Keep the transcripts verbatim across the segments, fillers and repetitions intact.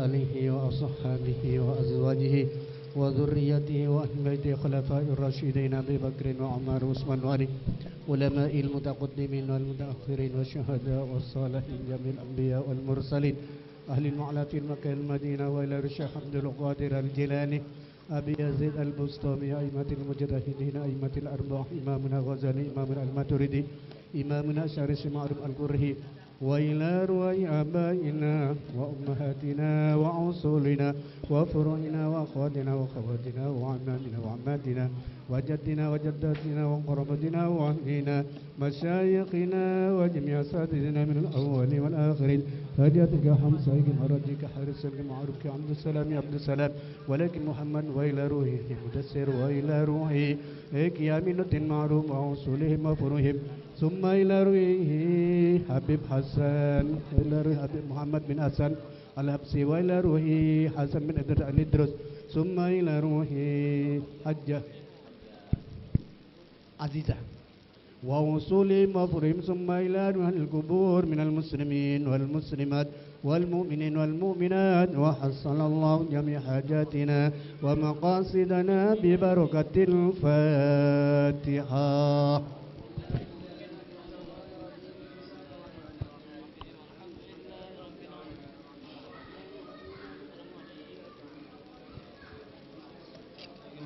آله وأصحابه وأزواجه وذريته وأهل بيته الخلفاء الراشدين أبي بكر وعمر وعثمان وعلي، علماء المتقدمين والمتأخرين والشهداء والصالحين، جميع الأنبياء والمرسلين، أهل المعلى في مكة المدينة، وإلى الشيخ عبد القادر الجيلاني، أبي يزيد البسطامي، أئمة المجتهدين، أئمة الأربعة، إمامنا الغزالي، إمامنا الماتريدي، إمامنا الشارح معروف القرهي، وإلى روح آبائنا وأمهاتنا وأصولنا وفروعنا وأخواتنا وأخواتنا وعمامنا وعماتنا وجدنا وجداتنا وقرابتنا وأهلنا مشايخنا وجميع أساتذتنا من الأولين والآخرين، فجاتك حمزة بن رجيك حارس بن معروف عبد السلام عبد السلام ولكن محمد وإلى روحه مدثر وإلى روحه كيام الدين معروف وأصولهم وفروعهم ثم إلى روحه حبيب حسن إلى روح حبيب محمد بن حسن الحبشي وإلى روحه حسن بن إدريس الإدريس ثم إلى روحه حجة عزيزة وأصولهم وفروعهم ثم إلى أهل القبور من المسلمين والمسلمات والمؤمنين والمؤمنات، وحصل الله جميع حاجاتنا ومقاصدنا ببركة الفاتحة.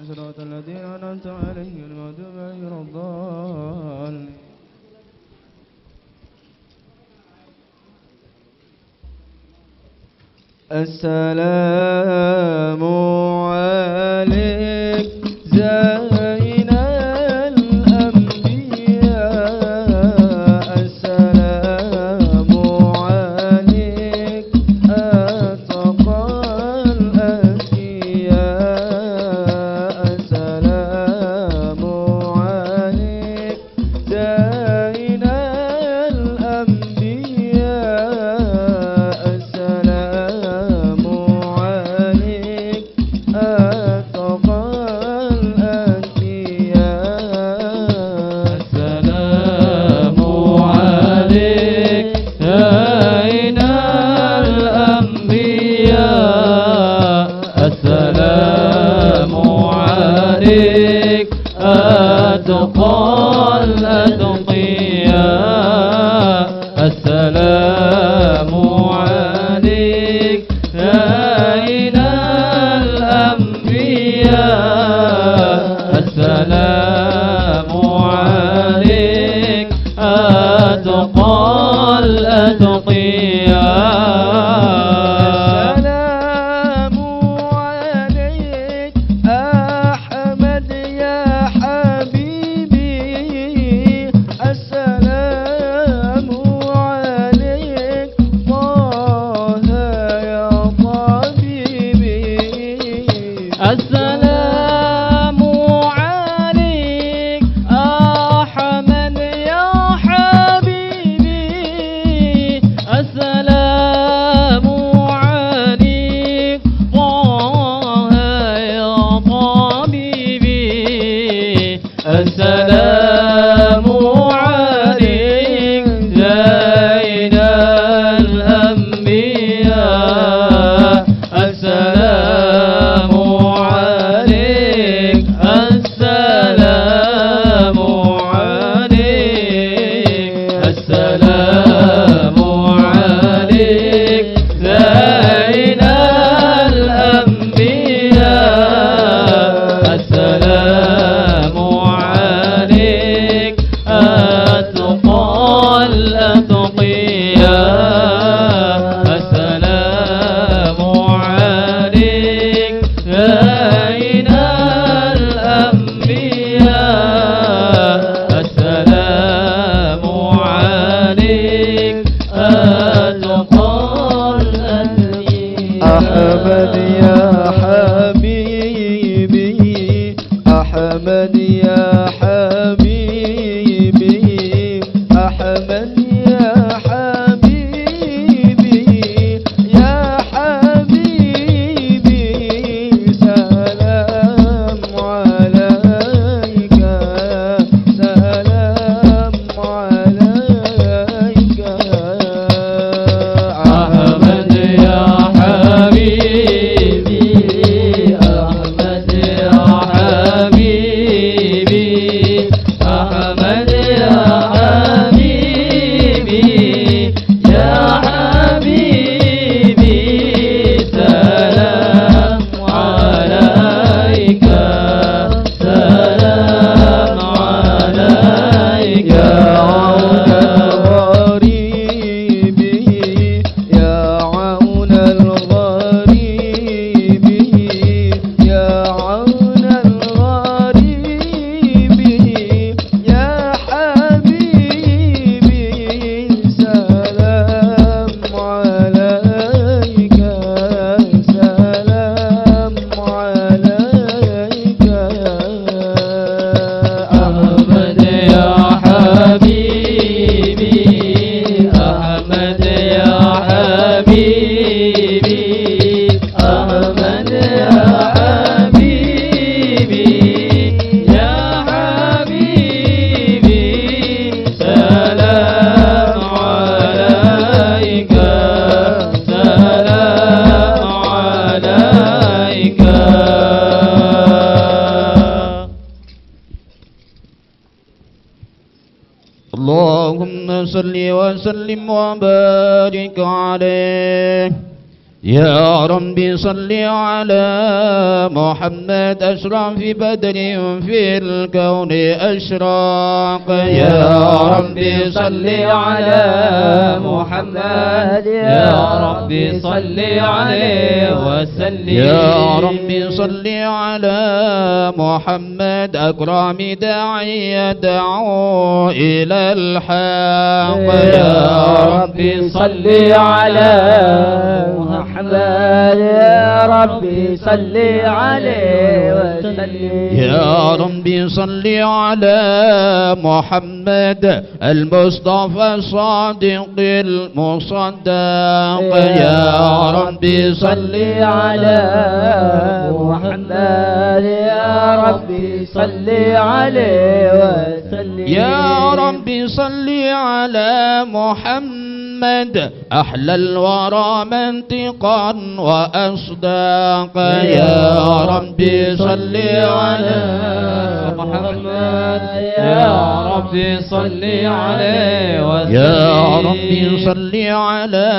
صراط الذين أنعمت عليهم غير المغضوب عليهم ولا الضالين. السلام عليك زين الأنبياء، السلام عليك أتقى الأتقياء، السلام عليك زين الأنبياء، السلام عليك أتقى الأتقياء. السلام عليك زين الأنبياء، السلام عليك أتقى الأتقياء، السلام عليك زين الأنبياء، السلام عليك أتقى الأتقياء. السلام عليك أحمد يا حبيبي، السلام عليك طه يا طبيبي. السلام عليك أحمد يا حبيبي، السلام عليك طه يا طبيبي. السلام عليك زين الأنبياء، السلام عليك، السلام عليك، السلام عليك زين الأنبياء، السلام عليك أتقى الأتقياء، السلام عليك زين الأنبياء، السلام عليك أتقى الأتقياء. أحمد يا حبيبي، أحمد يا حبيبي، أحمد يا حبيبي، يا حبيبي، سلام عليك، سلام عليك. أحمد يا حبيبي، صل وسلم وبارك عليه. يا رب صل على محمد أشرف بدر في الكون أشرق. يا رب صل على محمد. يا رب صل عليه وسلم. يا رب صل على محمد أكرم داعي يدعو إلى الحق. يا رب صل على محمد. يا رب صل عليه وسلم. يا رب صل على محمد المصطفى الصادق المصدق. يا رب صل على محمد. يا رب صل عليه وسلم. يا رب صل على محمد أحلى الورى منطقا وأصدق. يا رب صل على محمد. يا رب صل عليه وسلم. يا رب صل على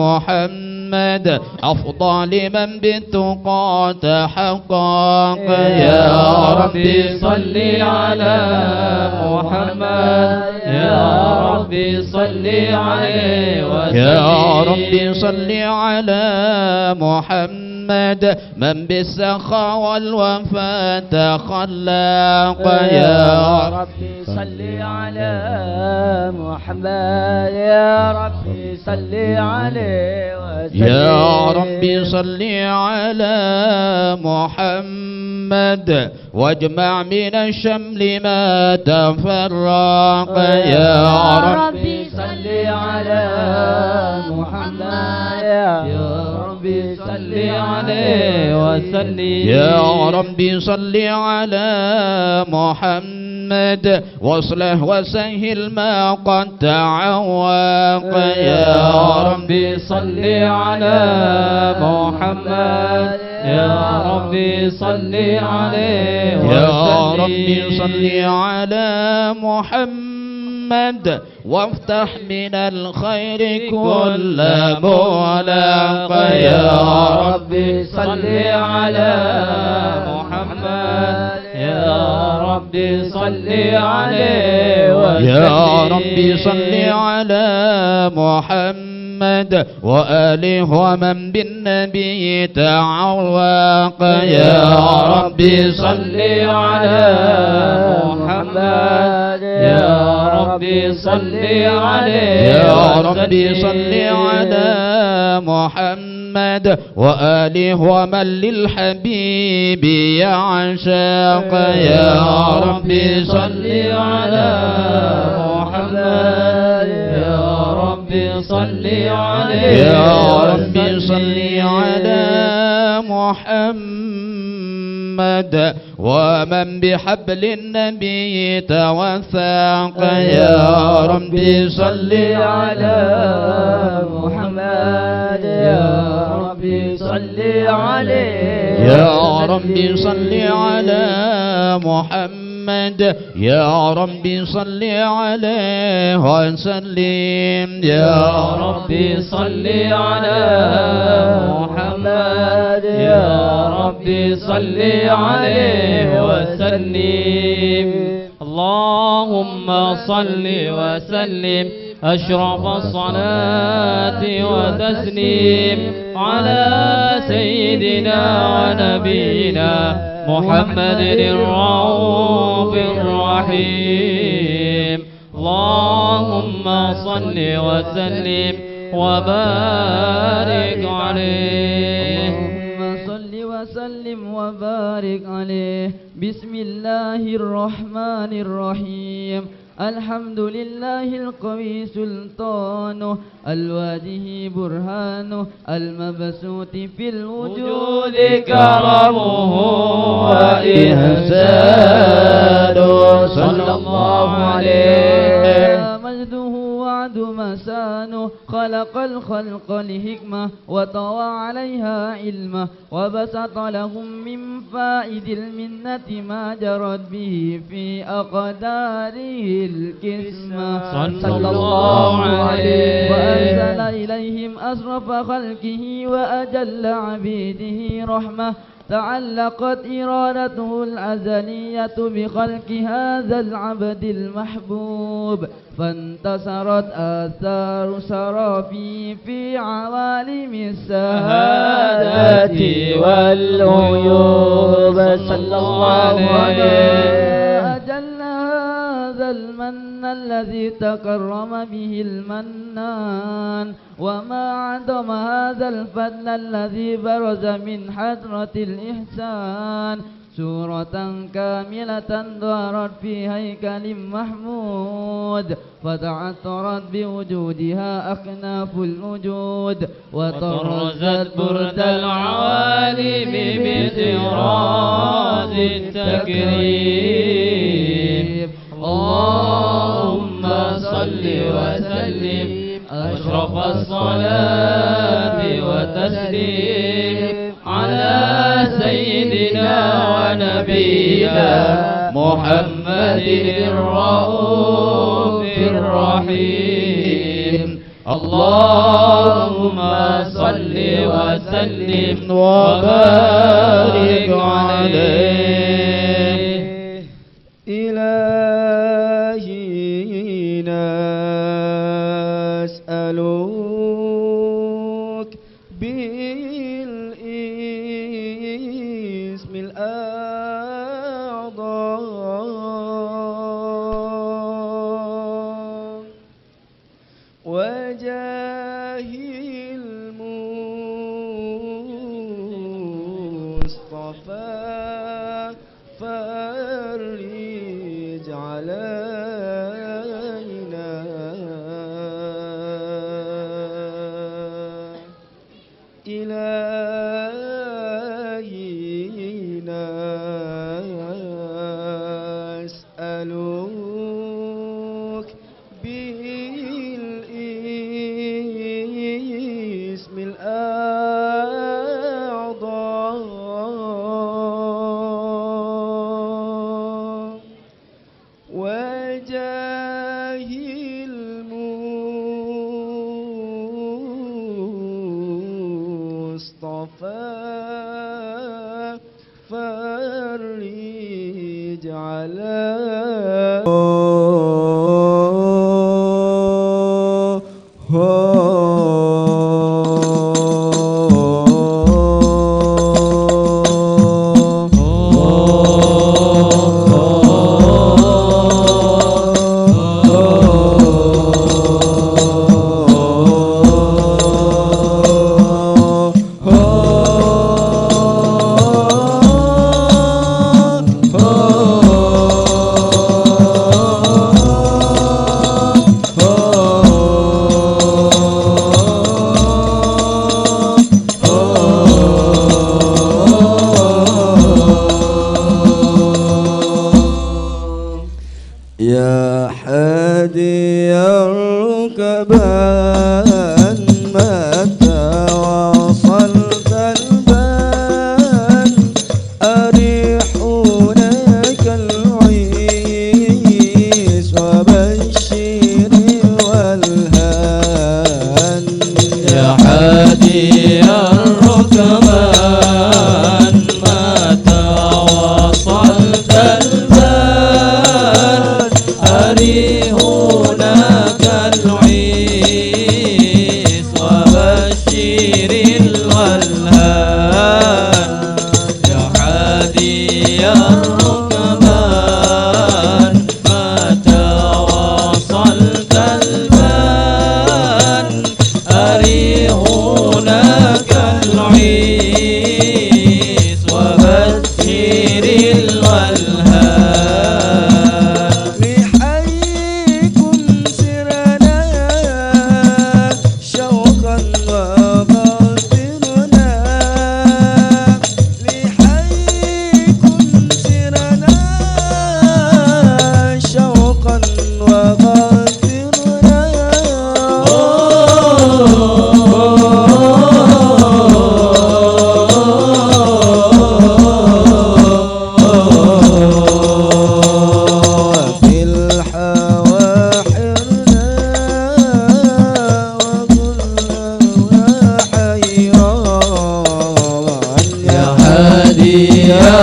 محمد أفضل من بالتقى تحقق. يا رب صل على محمد. يا رب صل عليه وسلم. يا رب صل على محمد من بالسخاء والوفاء تخلق. يا يا رب صل على محمد. يا رب صل عليه وسلم. يا رب صل على محمد واجمع من الشمل ما تفرق. يا رب صل على محمد. يا رب صل عليه وسلم. يا رب صل على محمد واصلح وسهل ما قد تعوق. يا رب صل على محمد. يا رب صل عليه وسلم. يا رب صل على محمد وافتح من الخير كل مغلق. يا رب صل على محمد. يا رب صل عليه وسلم. يا رب صل على محمد وآله ومن بالنبي تعلق. يا رب صل على محمد. يا رب صل عليه يا رب وسلم. صل على محمد وآله ومن للحبيب يعشق. يا رب صل على محمد. يا رب صل عليه يا رب وسلم. صل على محمد ومن بحبل النبي توثق. يا رب صل على محمد. يا رب صل عليه يا رب صل على محمد. يا رب صل عليه وسلم. يا رب صل على محمد. يا رب صل عليه وسلم. اللهم صل وسلم أشرف الصلاة وتسليم على سيدنا ونبينا محمد الرؤوف الرحيم. اللهم صل وسلم وبارك عليه. اللهم صل وسلم وبارك عليه. بسم الله الرحمن الرحيم. الحمد لله القوي سلطانه، الواضح برهانه، المبسوط في الوجود كرمه وإحسانه. صلى الله عليه. مجده وعظمته محمد مسانه، خلق الخلق لحكمة، وطوى عليها علمة، وبسط لهم من فائض المنة ما جرت به في أقداره القسمة. صلى الله عليه. وأرسل إليهم أشرف خلقه وأجل عبيده رحمة، تعلقت إرادته الأزلية بخلق هذا العبد المحبوب، فانتشرت آثار شرفه في عوالم الشهادة والغيوب. صلى الله عليه. أجل هذا المن الذي تكرم به المنان، وما أعظم هذا الفضل الذي برز من حضرة الإحسان صورة كاملة ظهرت في هيكل محمود، فتعطرت بوجودها أكناف الوجود، وطرزت برد العوالم بطراز التكريم. اللهم صل وسلم أشرف الصلاة والتسليم على سيدنا ونبينا محمد الرؤوف الرحيم. اللهم صل وسلم وبارك عليه. إلهي نسألك بالاسم الأعظم وجاه المصطفى فرج علينا. إلهي نسألك بالاسم الأعظم وجاه المصطفى فرج على يا حادي الركبان، متى وصلت البان، أريح هناك العيس وبشر والهان. يا حادي الركبان، متى وصلت البان، أريح هناك العيس وبشر الولهان. يا حادي الركبان، متى وصلت البان، أريح هناك العيس وبشر الولهان. لحيكم سرنا شوقا وباطننا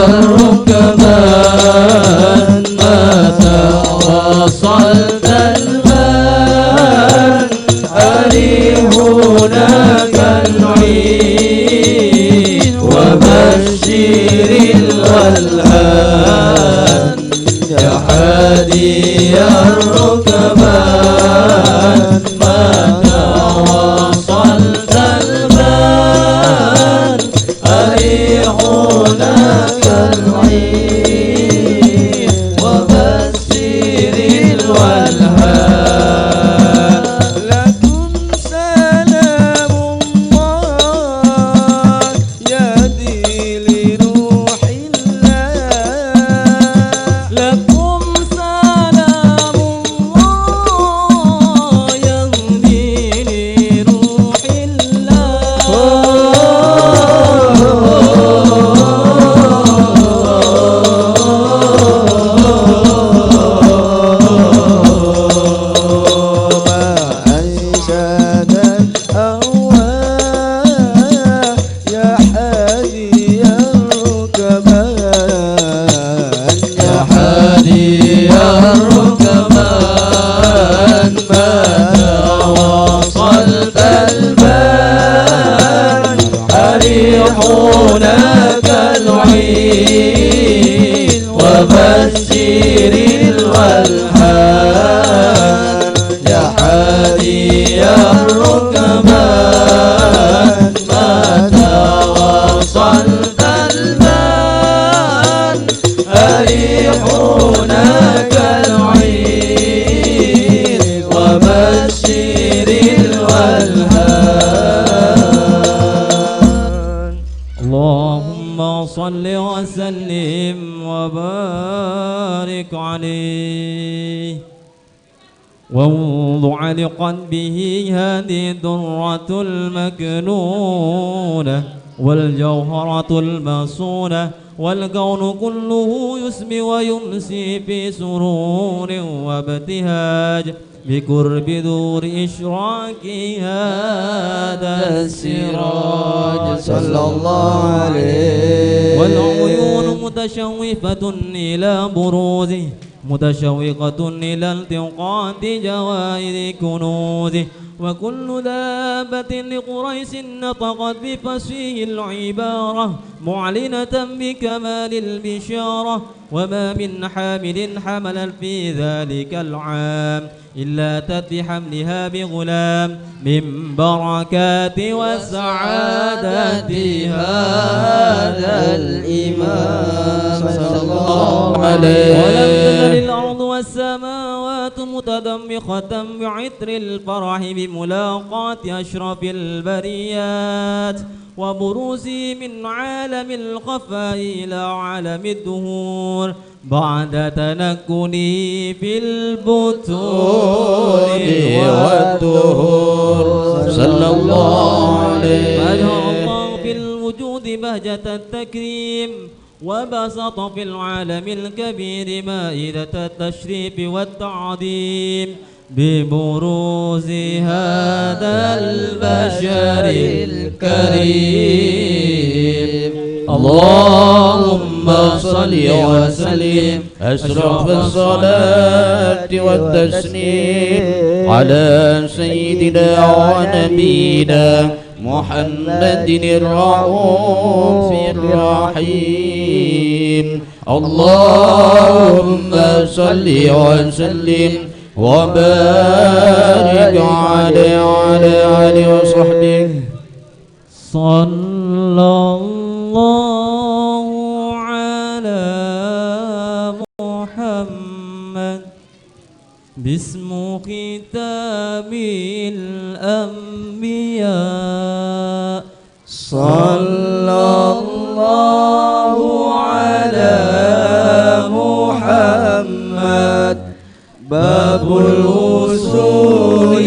الركبان، متى وصلت البان، أرح هناك العين، وبشر الولهان، يا حادي الركبان، متى وصلت البان، أرح هناك العين، وبشر الولهان. لكم سلام الله يهدي لروح الله. لكم سلام الله يهدي لروح الله. ما أنشد الأهوى يا حادي الركبان، يا حادي الركبان، متى وصلت البان، أرح هناك العين، وبشر الولهان، يا حادي الركبان، متى وصلت البان، أرح هناك العين، وبشر الولهان. اللهم صل وسلم وبارك عليه. وموضع لقلبه هذه الدرة المكنونة والجوهرة المصونة، والكون كله يسمي ويمسي في سرور وابتهاج بقرب نور إشراق هذا السراج. صلى الله عليه. والعيون متشوفة إلى بروزه، متشوقة إلى التقاط جواهر كنوزه، وكل دابة لقريش نطقت بفصيح العبارة معلنة بكمال البشارة، وما من حامل حملت في ذلك العام إلا أتت بحملها بغلام من بركات وسعادة هذا الإمام. صلى الله عليه. ولم تزل الأرض والسماوات متضمخة بعطر الفرح بملاقاة أشرف البريات وبروزه من عالم الخفاء إلى عالم الظهور بعد تنقله في البطون والدهور. صلى الله عليه. فأظهر الله في الوجود بهجة التكريم، وبسط في العالم الكبير مائدة التشريف والتعظيم ببروز هذا البشر الكريم. اللهم صل وسلم أشرف الصلاة والتسليم على سيدنا ونبينا محمد الرؤوف الرحيم. اللهم صل وسلم وبارك عليه وعلى آله وصحبه. صلى الله على محمد. باسم ختام الأنبياء. صلى الله على محمد. باب الوصول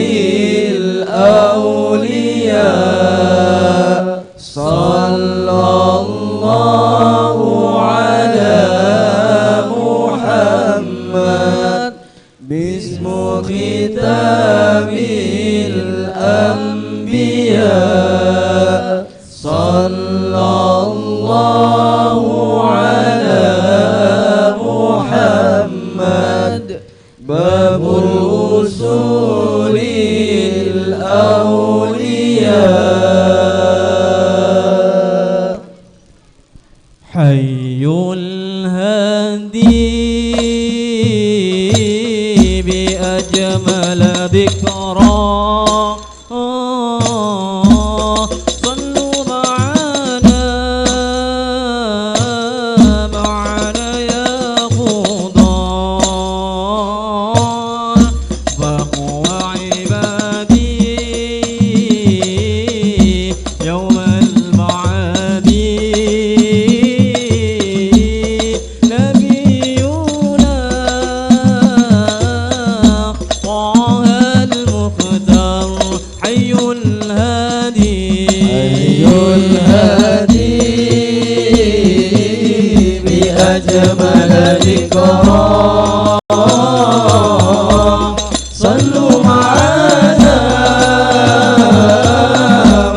الأولياء. صلى الله على محمد. باسم ختام الأنبياء. صلى الله حي الهادي بأجمل ذكرى. صلوا معنا، معنا يا خضار، فهو عبادي يوم المعادي نبينا طه المختار. حي الهادي، حي الهادي بأجمل ذكرى. صلوا معنا،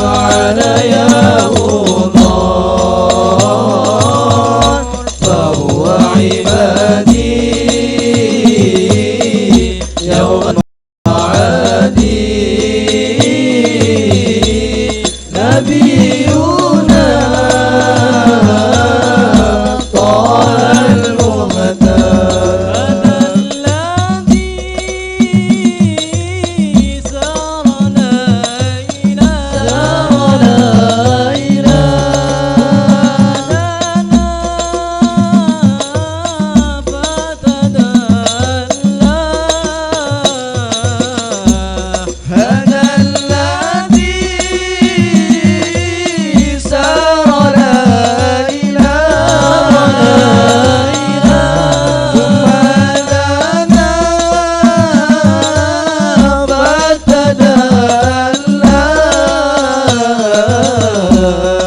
معنا يا خضار، فهو عبادي يوم المعادي نبينا طه المختار. هذا الذي سار ليلا، سار ليلا لنا فتدلى. هذا الذي سار ليلا، سار ليلا ثم دنا فتدلى.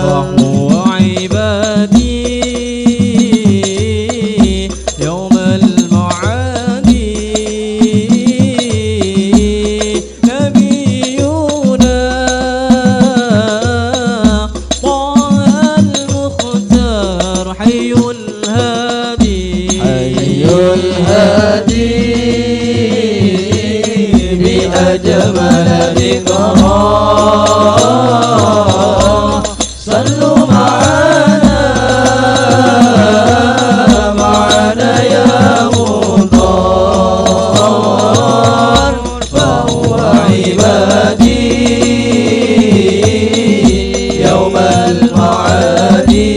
وهو عبادي يوم المعادي نبينا طه المختار. حي الهادي، حي الهادي بأجمل ذكرى. صلوا معنا، معنا يا مختار، فهو عبادي يوم المعادي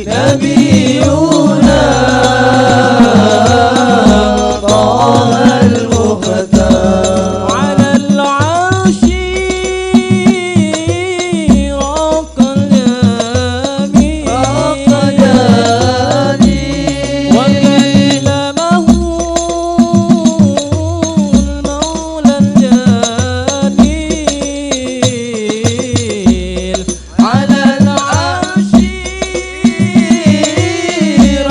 نبينا طه المختار. على العرش رق الجاني، رق الجاني وكلمه المولى الجليل. على العرش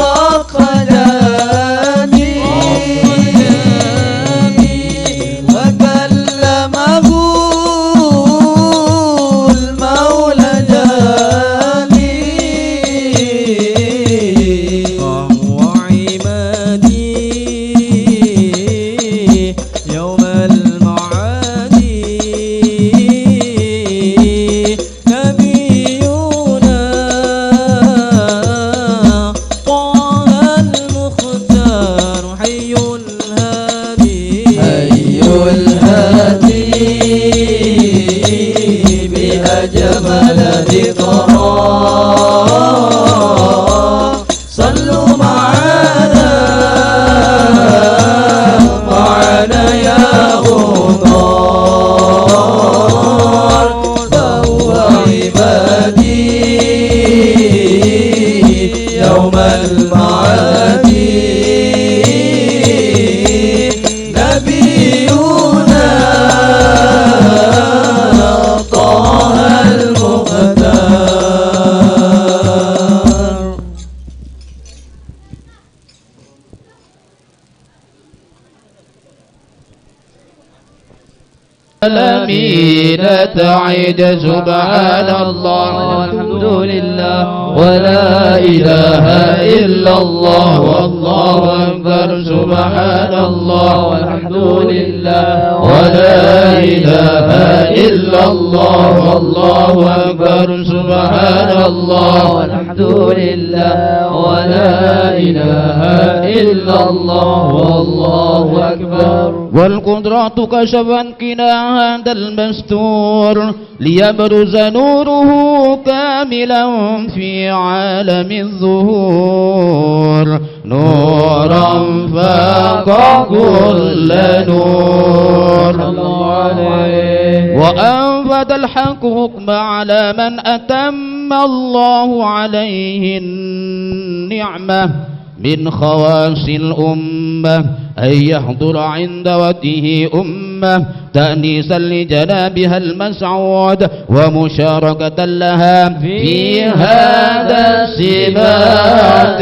رق جاني وكلمه المولى جاني. فهو عبادي يوم المعادي نبينا طه المختار. حي الهادي، حي الهادي بأجمل ذكرى. صلوا معنا، معنا يا خضار، فهو عبادي يوم المعادي نبينا طه المختار. العالمين تعد. سبحان الله والحمد لله ولا إله إلا الله والله أكبر. سبحان الله والحمد لله ولا إله إلا الله والله أكبر. سبحان الله والحمد لله ولا إله إلا الله والله أكبر. والقدرة كشفت كنى هذا المستور ليبرز نوره كاملا في عالم الظهور. نورا فاق كل نور. صلى الله عليه. وأنفذ الحق حكمه على من أتم الله عليه النعمة. من خواص الأمة أن يحضر عند وجهه أمة تأنيسا لجنابها المسعود ومشاركة لها في هذا السبات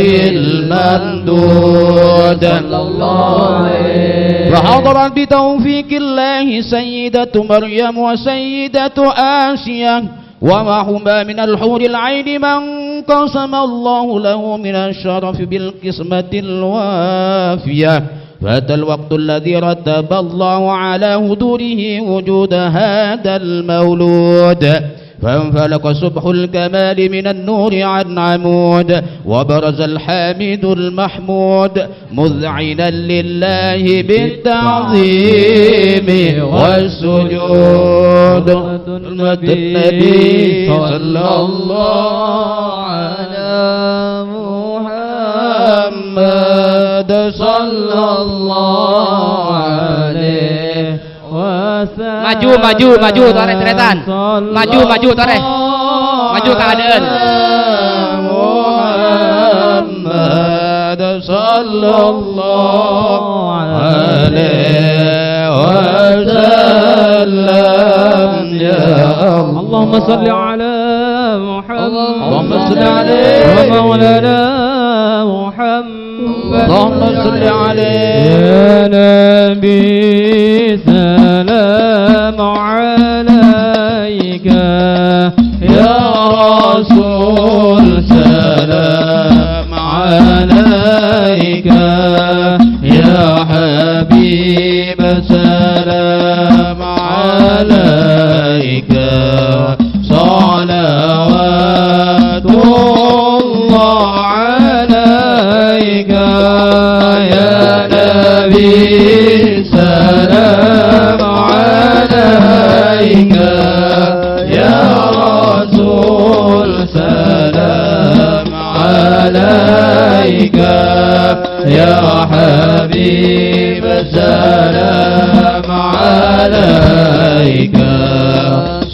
الممدود. صلى الله عليه. وحضرت بتوفيق الله سيدة مريم وسيدة آسيا ومعهما من الحور العين ما انقسم الله له من الشرف بالقسمة الوافية. فأتى الوقت الذي رتب الله على حضوره وجود هذا المولود، فانفلق صبح الكمال من النور عن عمود، وبرز الحامد المحمود، مذعنا لله بالتعظيم والسجود. حضرة النبي صلى الله على محمد صلى الله عليه. Maju, maju, maju, torè, tarètan. Maju, maju, torè. Maju, kaadaan. Muhammad sallallahu alaihi wasallam, ya Allah. اللهم صل على محمد. اللهم صل عليه. ومولانا محمد. اللهم صل عليه. يا نبي سلام عليك، يا رسول سلام عليك، يا حبيب سلام عليك. صلوات الله عليك يا نبي، سلام عليك يا رسول، سلام عليك يا حبيب، سلام عليك،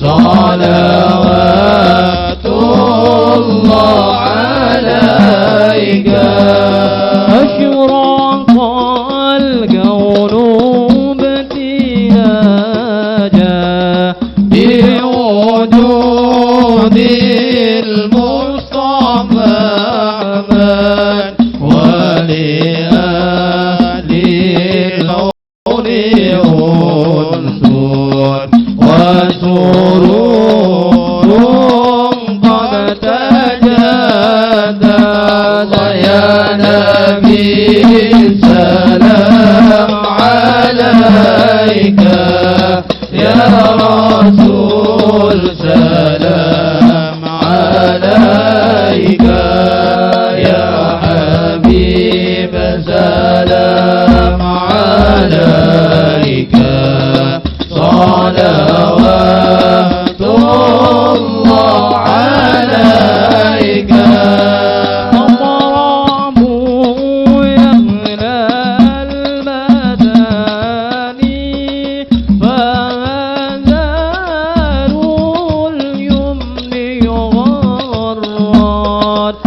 صلوات الله عليك. أشرق الكون ابتهاجا بوجود المصطفى أحمد ولأهل الكون أنس وسرور قد تجدد. يا نبي سلام عليك، يا رسول سلام عليك، يا حبيب سلام عليك، صلوات الله عليك. الطرب يغلى المداني، فأزهار اليمن يغرد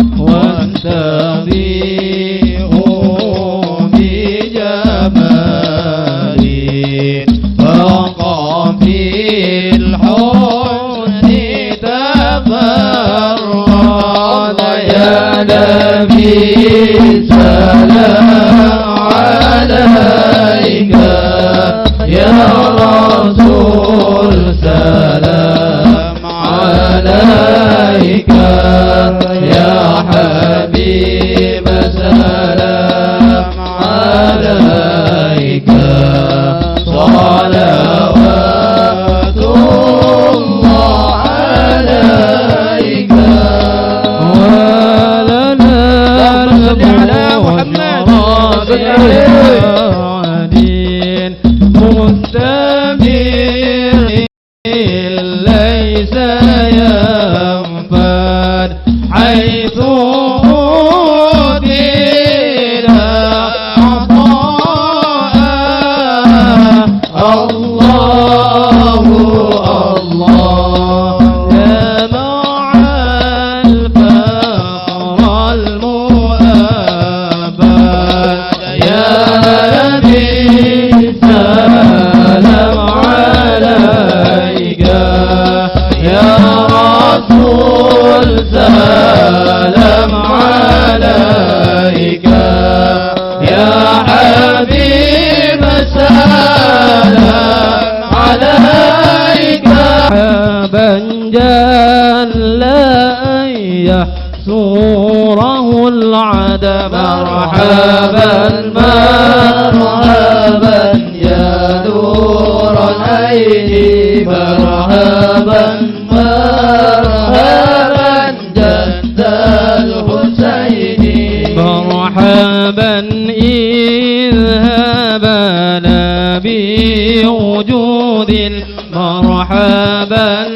Rasul, salam alaika, ya habib, salam alaika. Marhaban jalla an yahsurahul adam. Marhaban, marhaban, ya nural aini. Marhaban, marhaban, jaddal Husaini. Marhaban, idh habana bi wujudil. Marhaban,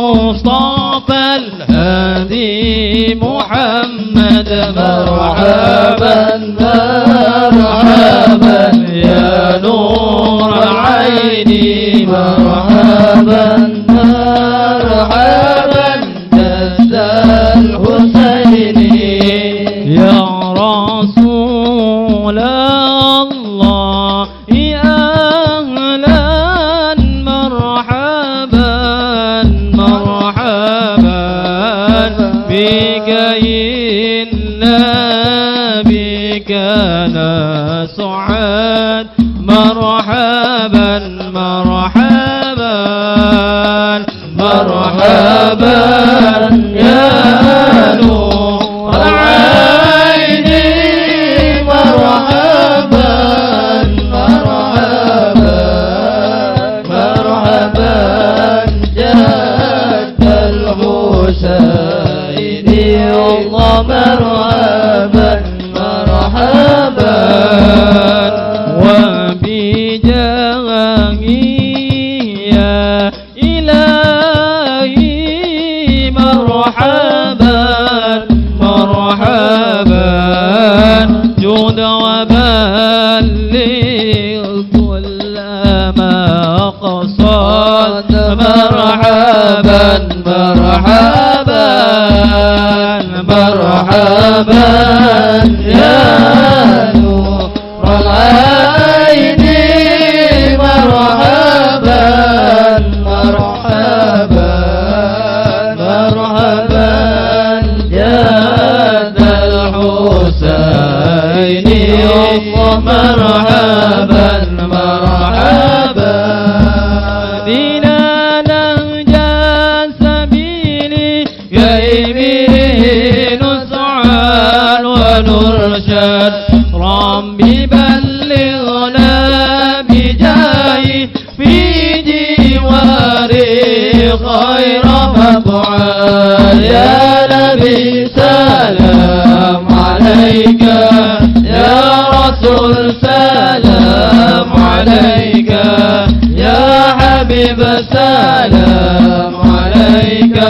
Mustafal Hadi Muhammad. Marhaban, marhaban, ya nural aini. Marhaban, marhaban, jaddal Husaini. Ya Rasulallah, ahlan, marhaban, marhaban bika, inna bika nas'ad. Marhaban, marhaban, marhaban, ya nural aini. Marhaban, marhaban, marhaban, jaddal Husaini. Allah, marhaban, marhaban. Wa bi jahihi, ya Ilahi, marhaban, marhaban, jud wa balligh kulla ma qasad. Marhaban, marhaban, marhaban, ya nur Wal aini, marhaban, marhaban, marhaban, jaddal Husaini. Allah, marhaban, marhaban. Dina nahja sabili Gaibihi nus'an wa nursyad. Rabbi ballighna bijahi fi jiwari khaira mab'ad. Ya Nabi, salam alaika. Ya Rasul, salam alaika. Ya Habib, salam alaika.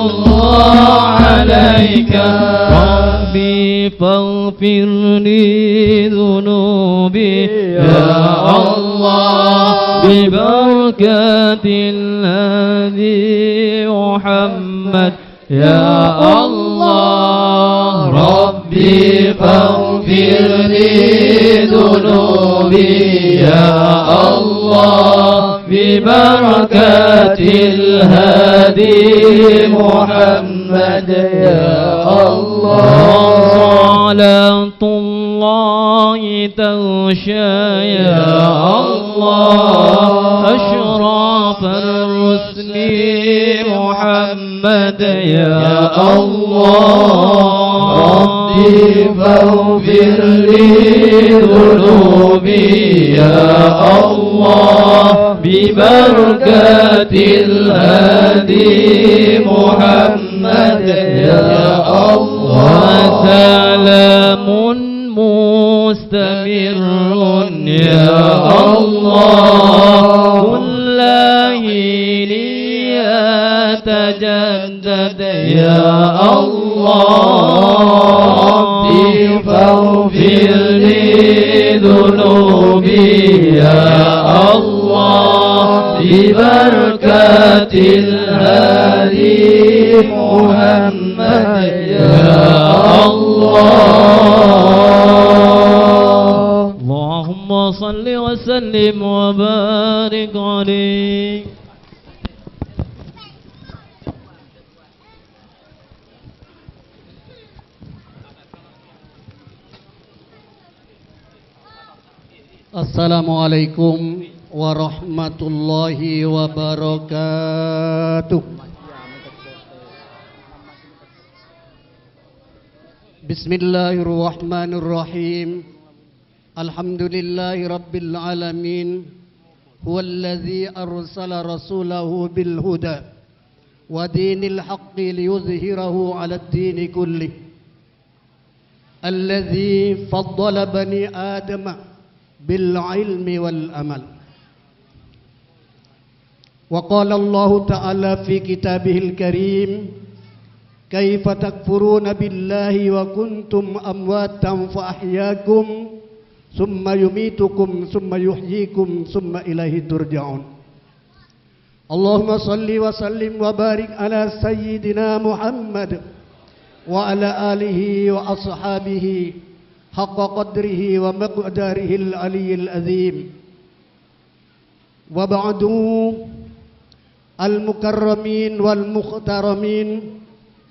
Salawatullah alaika. Rabbi faghfir li dhunubi, ya Allah, bi barakatil hadi Muhammad. Ya Allah, Rabbi faghfir li dhunubi, ya Allah, bi barakatil hadi Muhammad, ya Allah. Salatullahi taghsya, ya Allah, asyrafar rusli Muhammad. Muhammad, ya Allah. Rabbi faghfir li dhunubi, ya Allah, bi barakatil hadi Muhammad, ya Allah. Wa salamun mustamirrun, ya Allah, kulla hini yatajaddad, ya Allah. Rabbi faghfir li dhunubi, ya Allah, bi barakatil hadi Muhammad, ya Allah. Allahumma shalli wa sallim wa barik alaihi. Assalamualaikum warahmatullahi wabarakatuh. Bismillahirrahmanirrahim. Alhamdulillahi rabbil alamin. Huwallazi arsala rasulahu bil huda wa dinil haqqi liyuzhirahu 'alad dini kullih. Allazi faddala bani Adama bil ilmi wal amal. Wa qala Allahu ta'ala fi kitabihil karim, "Kaifa takfuruna billahi wa kuntum amwatan fa ahyakum, summa yumitukum, summa yuhyikum, summa ilaihi turja'un." Allahumma shalli wa sallim wa barik ala sayyidina Muhammad wa ala alihi wa ashabihi haqqa qadrihi wa miqdarihil aliyil azim. Wa ba'du, al-mukarramin wal muhtaramin,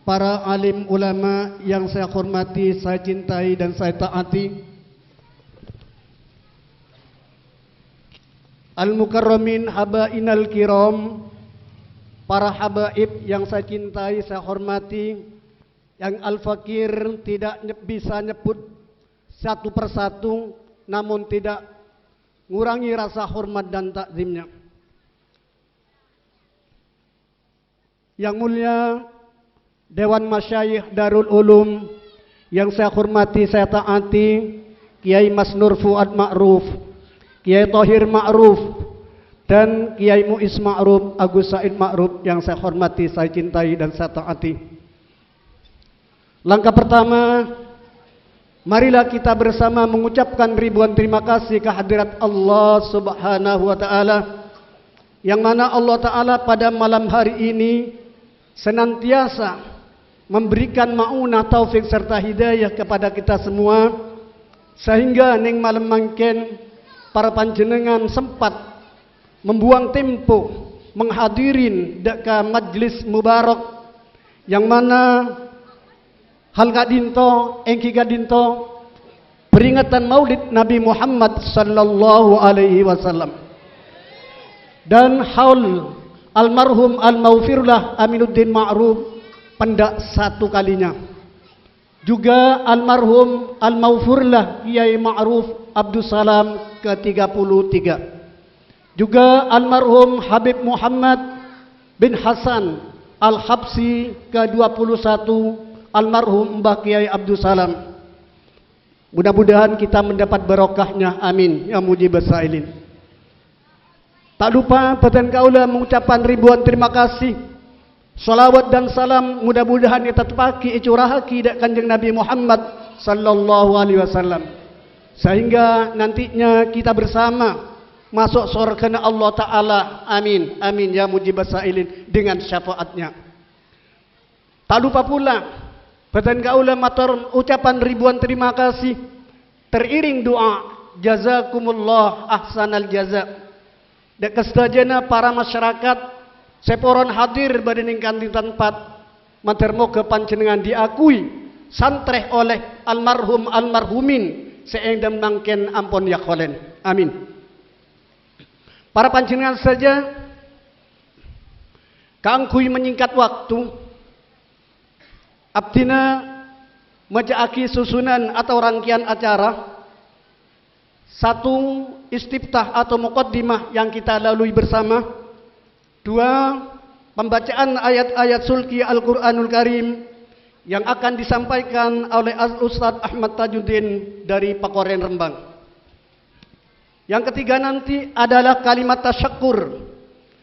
para alim ulama yang saya hormati, saya cintai, dan saya taati. Al-mukarramin habainal kiram, para habaib yang saya cintai, saya hormati, yang Al-Fakir tidak nye-, bisa nyebut satu persatu, namun tidak ngurangi rasa hormat dan takzimnya. Yang mulia Dewan Masyayikh Darul Ulum yang saya hormati, saya taati, Kiai Masnur Fuad Ma'ruf, Kiai Thohir Ma'ruf, dan Kiai Muiz Ma'ruf, Agus Said Ma'ruf yang saya hormati, saya cintai, dan saya taati. Langkah pertama, marilah kita bersama mengucapkan ribuan terima kasih ke hadirat Allah Subhanahu wa Ta'ala, yang mana Allah Ta'ala pada malam hari ini senantiasa memberikan maunah, taufik, serta hidayah kepada kita semua, sehingga neng malem mangken para panjenengan sempat membuang tempo menghadirin dâ' ka majlis mubarak, yang mana hal ka'dinto èngghi ka'dinto peringatan Maulid Nabi Muhammad sallallahu alaihi wasallam dan haul almarhum Al-Maghfurlah Aminuddin Ma'ruf pendak satu kalinya. Juga almarhum Al-Maghfurlah Kiai Ma'ruf Abdussalam ke tiga puluh tiga. Juga almarhum Habib Muhammad bin Hasan Al-Habsyi ke dua puluh satu, almarhum Mbah Kiai Abdussalam. Mudah-mudahan kita mendapat barokahnya. Amin. Ya mujibas sa'ilin. Ta' lupa bhâdhân kaulâ mengucapkan ribuan terima kasih. Shalawat dan salam mudah-mudahan ètettepaghi ècura'aghi dâ' Kanjeng Nabi Muhammad sallallahu alaihi wasallam. Sehingga nantinya kita bersama masuk sorghâna Allah Ta'ala. Amin. Amin. Ya mujibas sa'ilin dengan syafaatnya. Ta' lupa pula, bhâdhân kaulâ mator ucapan ribuan terima kasih, teriring doa, "Jazakumullah ahsanal jaza." Dâ' ka sadhâjâna para masyarakat sè poron hadir bâdâ neng kanti tempat, mandhâr moghâ panjhennengngan diakui santrè oleh almarhum almarhumin sè èngghi mangkèn ampon èakholèn. Amin. Para panjhennengngan sadhâjâ, kaangghuy manyèngkat waktu, abdhina maca'aghi susunan atau rangkaian acara, satu, istiftah atau muqaddimah yang kita lalui bersama, dua, pembacaan ayat-ayat sulki Al-Qur'anul Karim yang akan disampaikan oleh Al-Ustadz Ahmad Tajuddin dari Pakorèn Rembang. Yang ketiga nanti adalah kalimat tasyakkur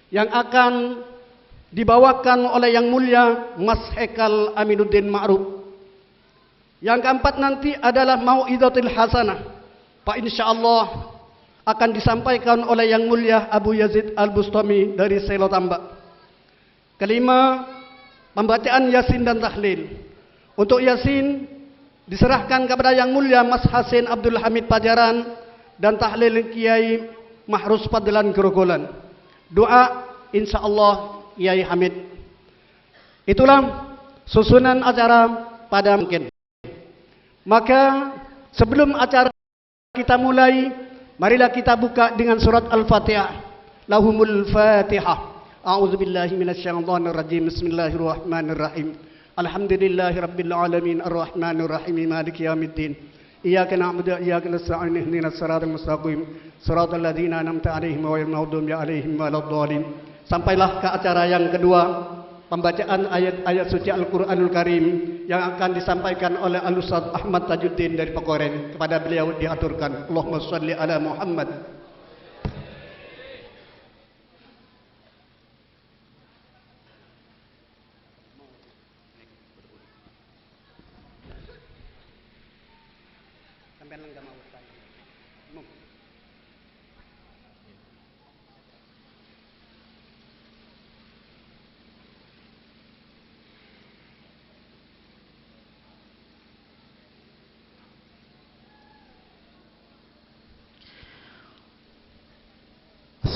yang akan dibawakan oleh Yang Mulia Mas Hekal Aminuddin Ma'ruf. Yang keempat nanti adalah mau'izatil hasanah. Pak, insya Allah akan disampaikan oleh Yang Mulia Abu Yazid Al-Bustami dari Selo Tambak. Kelima, pembacaan Yasin dan Tahlil. Untuk Yasin, diserahkan kepada Yang Mulia Mas Hasin Abdul Hamid Pajaran dan Tahlil Kiai Mahrus Fadlan Grogolan. Doa, insya Allah, Kiai Hamid. Itulah susunan acara pada mungkin. Maka, sebelum acara kita mulai, Marilah kita buka dengan surat Al-Fatihah. Lahumul Fatihah. A'udzubillahi minasyaitonirrajim. Bismillahirrahmanirrahim. Alhamdulillahirabbil alamin, arrahmanirrahim, maliki yaumiddin. Iyyaka na'budu wa iyyaka nasta'in, ihdinas siratal mustaqim, siratal ladzina an'amta 'alaihim ghairil maghdubi 'alaihim waladdallin. Sampailah ke acara yang kedua, pembacaan ayat-ayat suci Al-Qur'anul Karim yang akan disampaikan oleh Al-Ustaz Ahmad Tajuddin dari Pekoren. Kepada beliau diaturkan, Allahumma shalli ala Muhammad.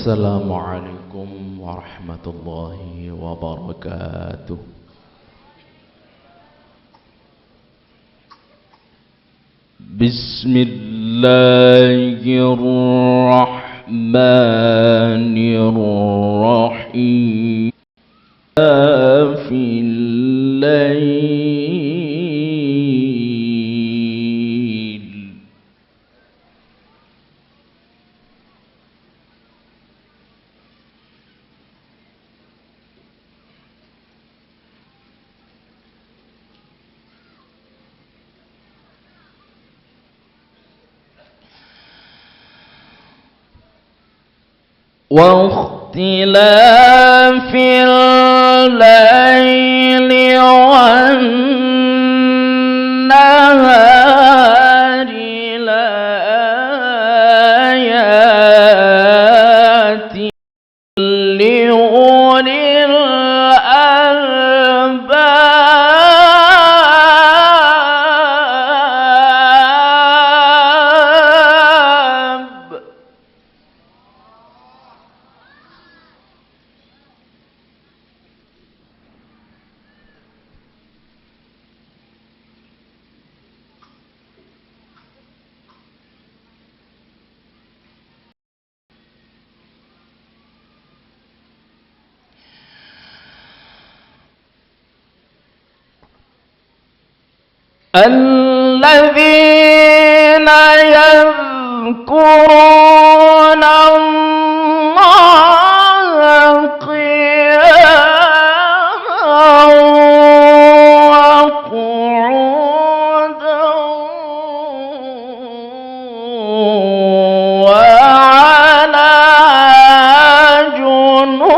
Assalamualaikum warahmatullahi wabarakatuh. Bismillahirrahmanirrahim. في الليل. واختلاف الليل والنهار لآيات لأولي الألباب. الذين يذكرون الله قياما وقعودا وعلى جنوبهم.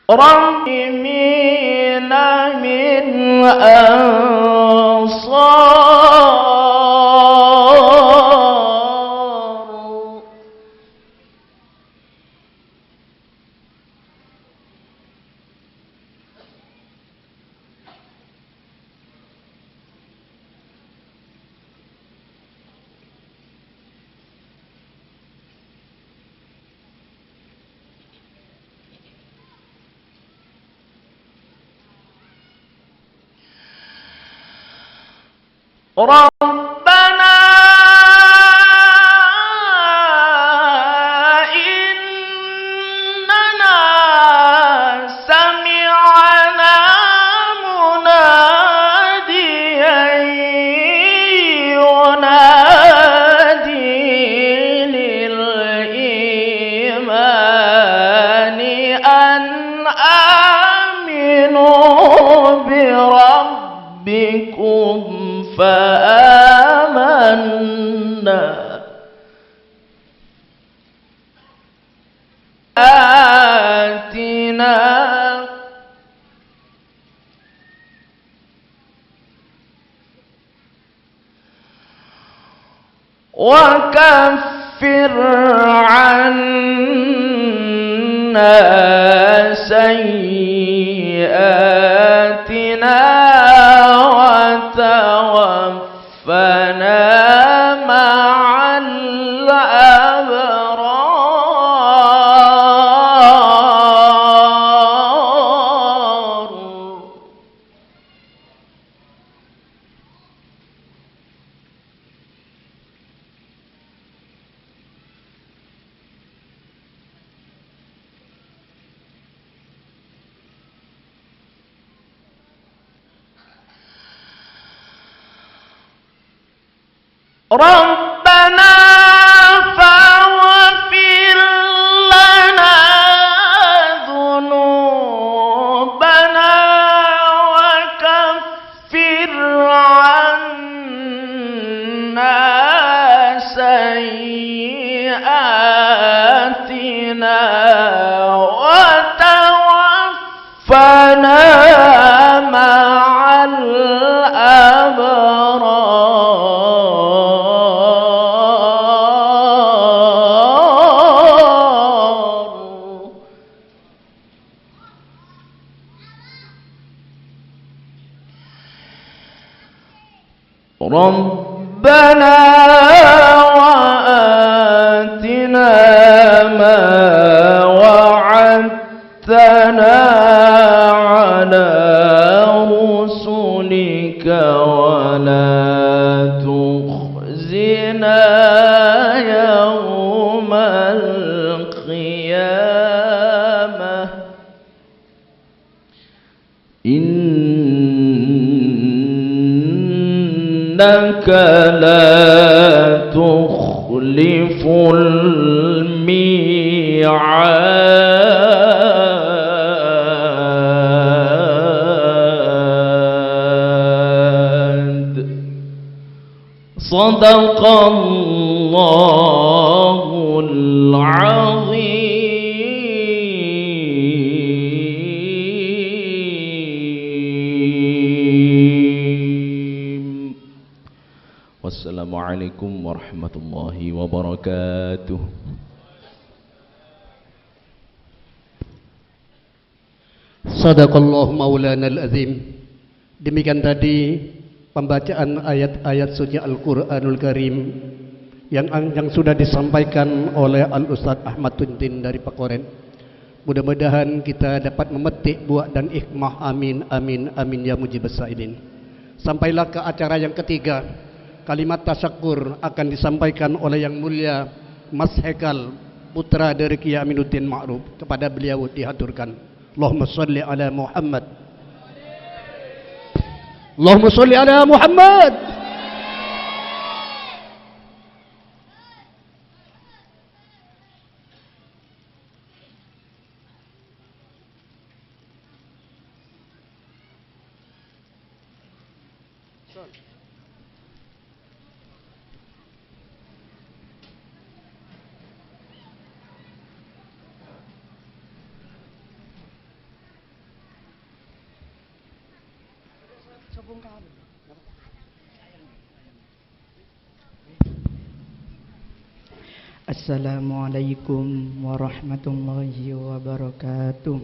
رب من أنصار. ربنا إننا سمعنا مناديا ينادي للإيمان أن آمنوا بربكم بكم فآمنا. آتنا وكفر عنا سيئاتنا وتوفنا ربنا فاغفر لنا ذنوبنا وكفر عنا سيئاتنا وتوفنا مع الأبرار. ربنا وآتنا ما وعدتنا على رسلك ولا تخزنا يوم القيامة إنك لا تخلف الميعاد. صدق الله العظيم. والسلام عليكم ورحمة الله وبركاته. Sadaqallahu maulanal azim. Demikian tadi pembacaan ayat-ayat suci Al-Qur'anul Karim yang, yang sudah disampaikan oleh Al Ustadz Ahmad Tuntin dari Pekoren. Mudah-mudahan kita dapat memetik buah dan hikmah. Amin, amin, amin, ya mujibas sa'ilin. Sampailah ke acara yang ketiga. Kalimat tasyakur akan disampaikan oleh Yang Mulia Mas Hekal, putra dari Kiai Aminuddin Ma'ruf. Kepada beliau dihaturkan. Allahumma sholli ala Muhammad. Allahumma sholli ala Muhammad. Assalamualaikum warahmatullahi wabarakatuh.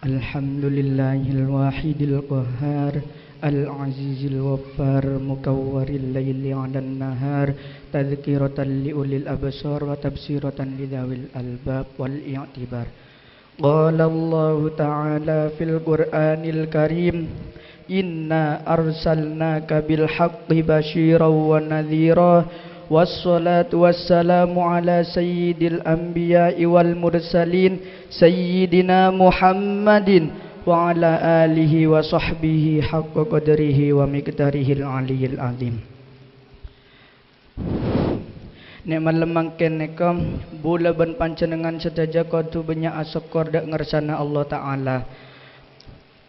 Alhamdulillahil wahidil qahhar, al azizil ghaffar, mukawwiril laili 'alan nahar, tadzkiratan li ulil absar wa tabsiratan li dzawil albab wal i'tibar. Qala Allahu ta'ala fil Qur'anil Karim, "Inna arsalnaka bil haqqi basyiran wa nadhira." Wassalatu wassalamu ala sayyidil anbiya'i wal mursalin, sayyidina Muhammadin wa ala alihi wa sahbihi haqqa qadrihi wa miqdarihil aliyil azim. Nè' malem mangkèn nèka, bulâ bân panjhennengngan sadhâjâ kodhu bânnya' asokkor dâ' ngarsana Allah Ta'ala.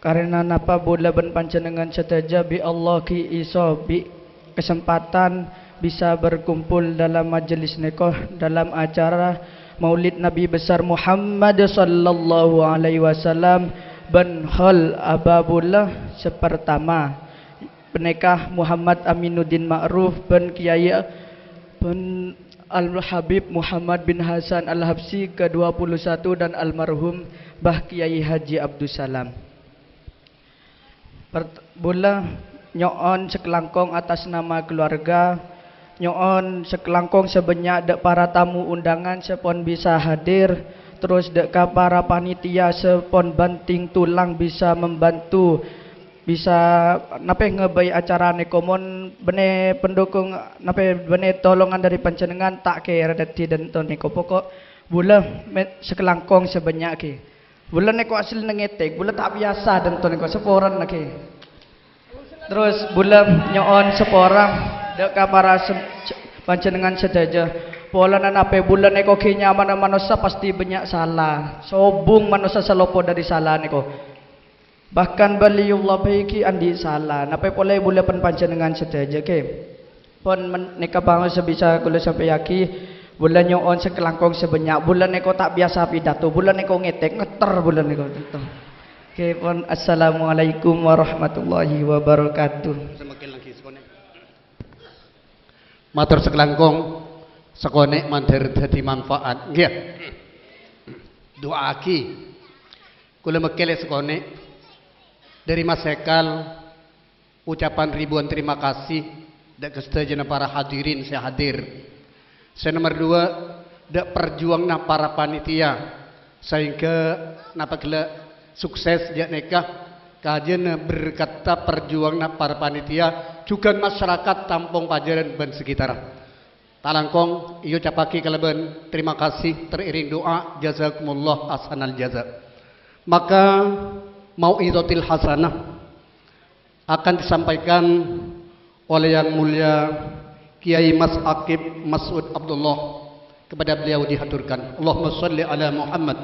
Karana napa bulâ bân panjhennengngan sadhâjâ bi' Allah ghi' èsobhi' kasempatan bisa berkumpul dalam majelis nèka, dalam acara Maulid Nabi Besar Muhammad sallallahu alaihi wasallam, bân hol abâbulâ sapartama. Panèka Muhammad Aminuddin Ma'ruf bân Kèyaè, bân Al-Habib Muhammad bin Hasan Al-Habsyi kedua puluh satu dan almarhum Bah Kèyaè Haji Abdussalam. Pert-, bulâ nyo'on sakalangkong atas nama keluarga, nyo'on sakalangkong sè bânnya' dâ' para tamu undangan sè pon bisa hadir, terros dâ' ka para panitia sè pon bhânting tulang bisa membantu bisa napè ngabây acara nèko, mon bânnè pendukung, napè bânnè tolongan dâri panjhennengngan, ta' kèra dâddhi dânto nèko. Poko' bulâ mè' sakalangkong sè bânnya' ghi. Bulâ nèko asli neng Ètèk, bulâ ta' biyasa dânto nèko, saporana ghi. Terros bulâ nyo'on sapora dâ' ka para sem-, panjhennengngan sadhâjâ. Polana napè bulâ nèko ghi' nyamana manossa pastè bânnya' sala. Sobung manossa sè lopot dâri sala nèko. Bahkan Waliyullah bhâi ghi' andi' sala. Napè polè bulâ bân panjhennengngan sadhâjâ, ghi. Pon men-, nèka bhâi sè bisa kaulâ sampèyaghi. Bulâ nyo'on sakalangkong sè bânnya'. Bulâ nèko ta' biyasa pidato. Bulâ nèko ngètèk, ngètter bulâ nèko. Ghi, pon. Assalamualaikum warahmatullahi wabarakatuh. Mator sakalangkong, sakonè' mandhâr dhâddhi manfaat. Ngghi. Du'aaghi. Kaulâ mèkkèlè sakonè'. Dâri Mas Hekal, ucapan ribuan terima kasih dâ' ka sadhâjâna para hadirin sè hadir. Sè nomer duwâ', dâ' parjuwanganna para panitia, saèngghâ napa ghellâ' sukses jhâ' nèka, kajâna berkatta parjuwanganna para panitia, jhughân masyarakat Tampong Pajhârân bân sekitarra. Talangkong èocapaghi kalabân terima kasih teriring doa, jazakumullah ahsanal jaza. Maka mau'izatil hasanah akan disampaikan oleh Yang Mulia Kiai Mas Akib Mas'ud Abdullah. Kepada beliau dihaturkan. Allahumma shalli ala Muhammad.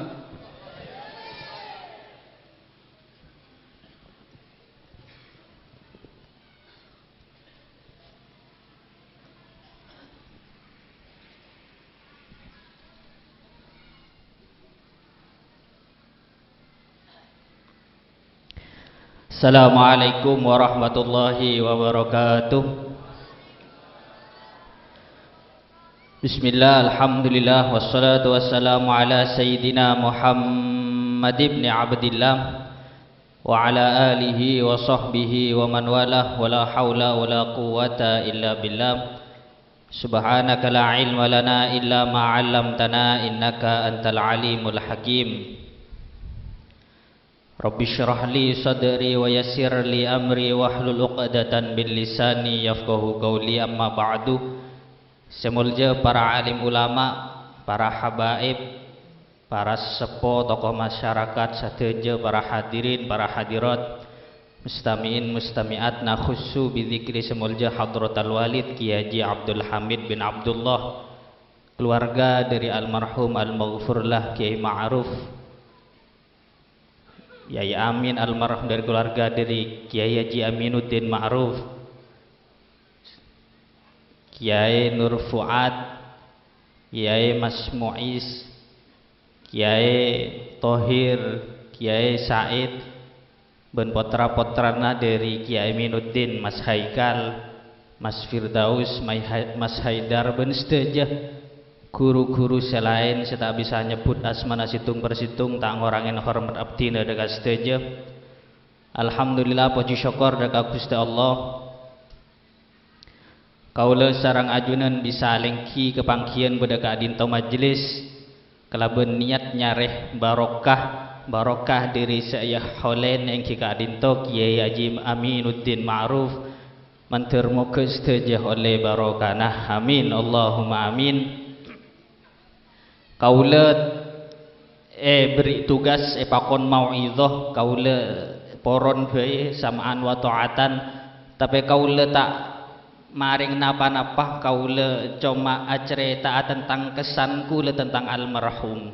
Assalamualaikum warahmatullahi wabarakatuh. Bismillah, alhamdulillah, wassalatu wassalamu ala sayyidina Muhammad ibni Abdillah, wa ala alihi wa sahbihi wa man walah, wa la haula wa la quwwata illa billah. Subhanaka la ilma lana illa ma 'allamtana, innaka antal alimul hakim. Rabbi shrah li sadri wa yassir li amri wahlul 'uqdatan min lisani yafqahu qawli, amma ba'du. Sè molja para alim ulama, para habaib, para seppo, tokoh masyarakat sadhâjâ, para hadirin, para hadirat, mustami'in, mustami'at, nakhussu bi dzikri sè molja Hadratal Walid Kiai Haji Abdul Hamid bin Abdullah, keluarga dari almarhum almaghfurlah Kiai Ma'ruf, Yai Amin almarhum dari keluarga dari Kiai Haji Aminuddin Ma'ruf, Kiai Nur Fuad, Kiai Mas Muiz, Kiai Tohir, Kiai Said, bân pottra-pottrana dari Kiai Aminuddin, Mas Haikal, Mas Firdaus, Mai Hai-, Mas Haidar, bân sadhâjâ ghuru-ghuru sè laèn sè ta' bisa nyebbhut asmana sèttong per sèttong, ta' ngorangè hormat abdhina dâ' ka sadhâjâ. Alhamdulillah, pojhi sokkor dâ' ka Ghustè Allah. Kaulâ sareng ajunan bisa alèngghi ka pangghiyân bâdâ ka'dinto majlis kalabân niyat nyarè barokah, barokah dâri sè èhaolè èngghi ka'dinto Kiai Haji Aminuddin Ma'ruf. Mandhâr moghâ sadhâjâ ollè barokana. Amin, Allahumma amin. Kaulâ èberri' tugas èpakon mau'idhah, kaulâ poron bhâi sama'an wa tha'atan, tapè kaulâ ta' marèng napa-napa, kaulâ coma acarèta'a tentang kessan kaulâ tentang almarhum.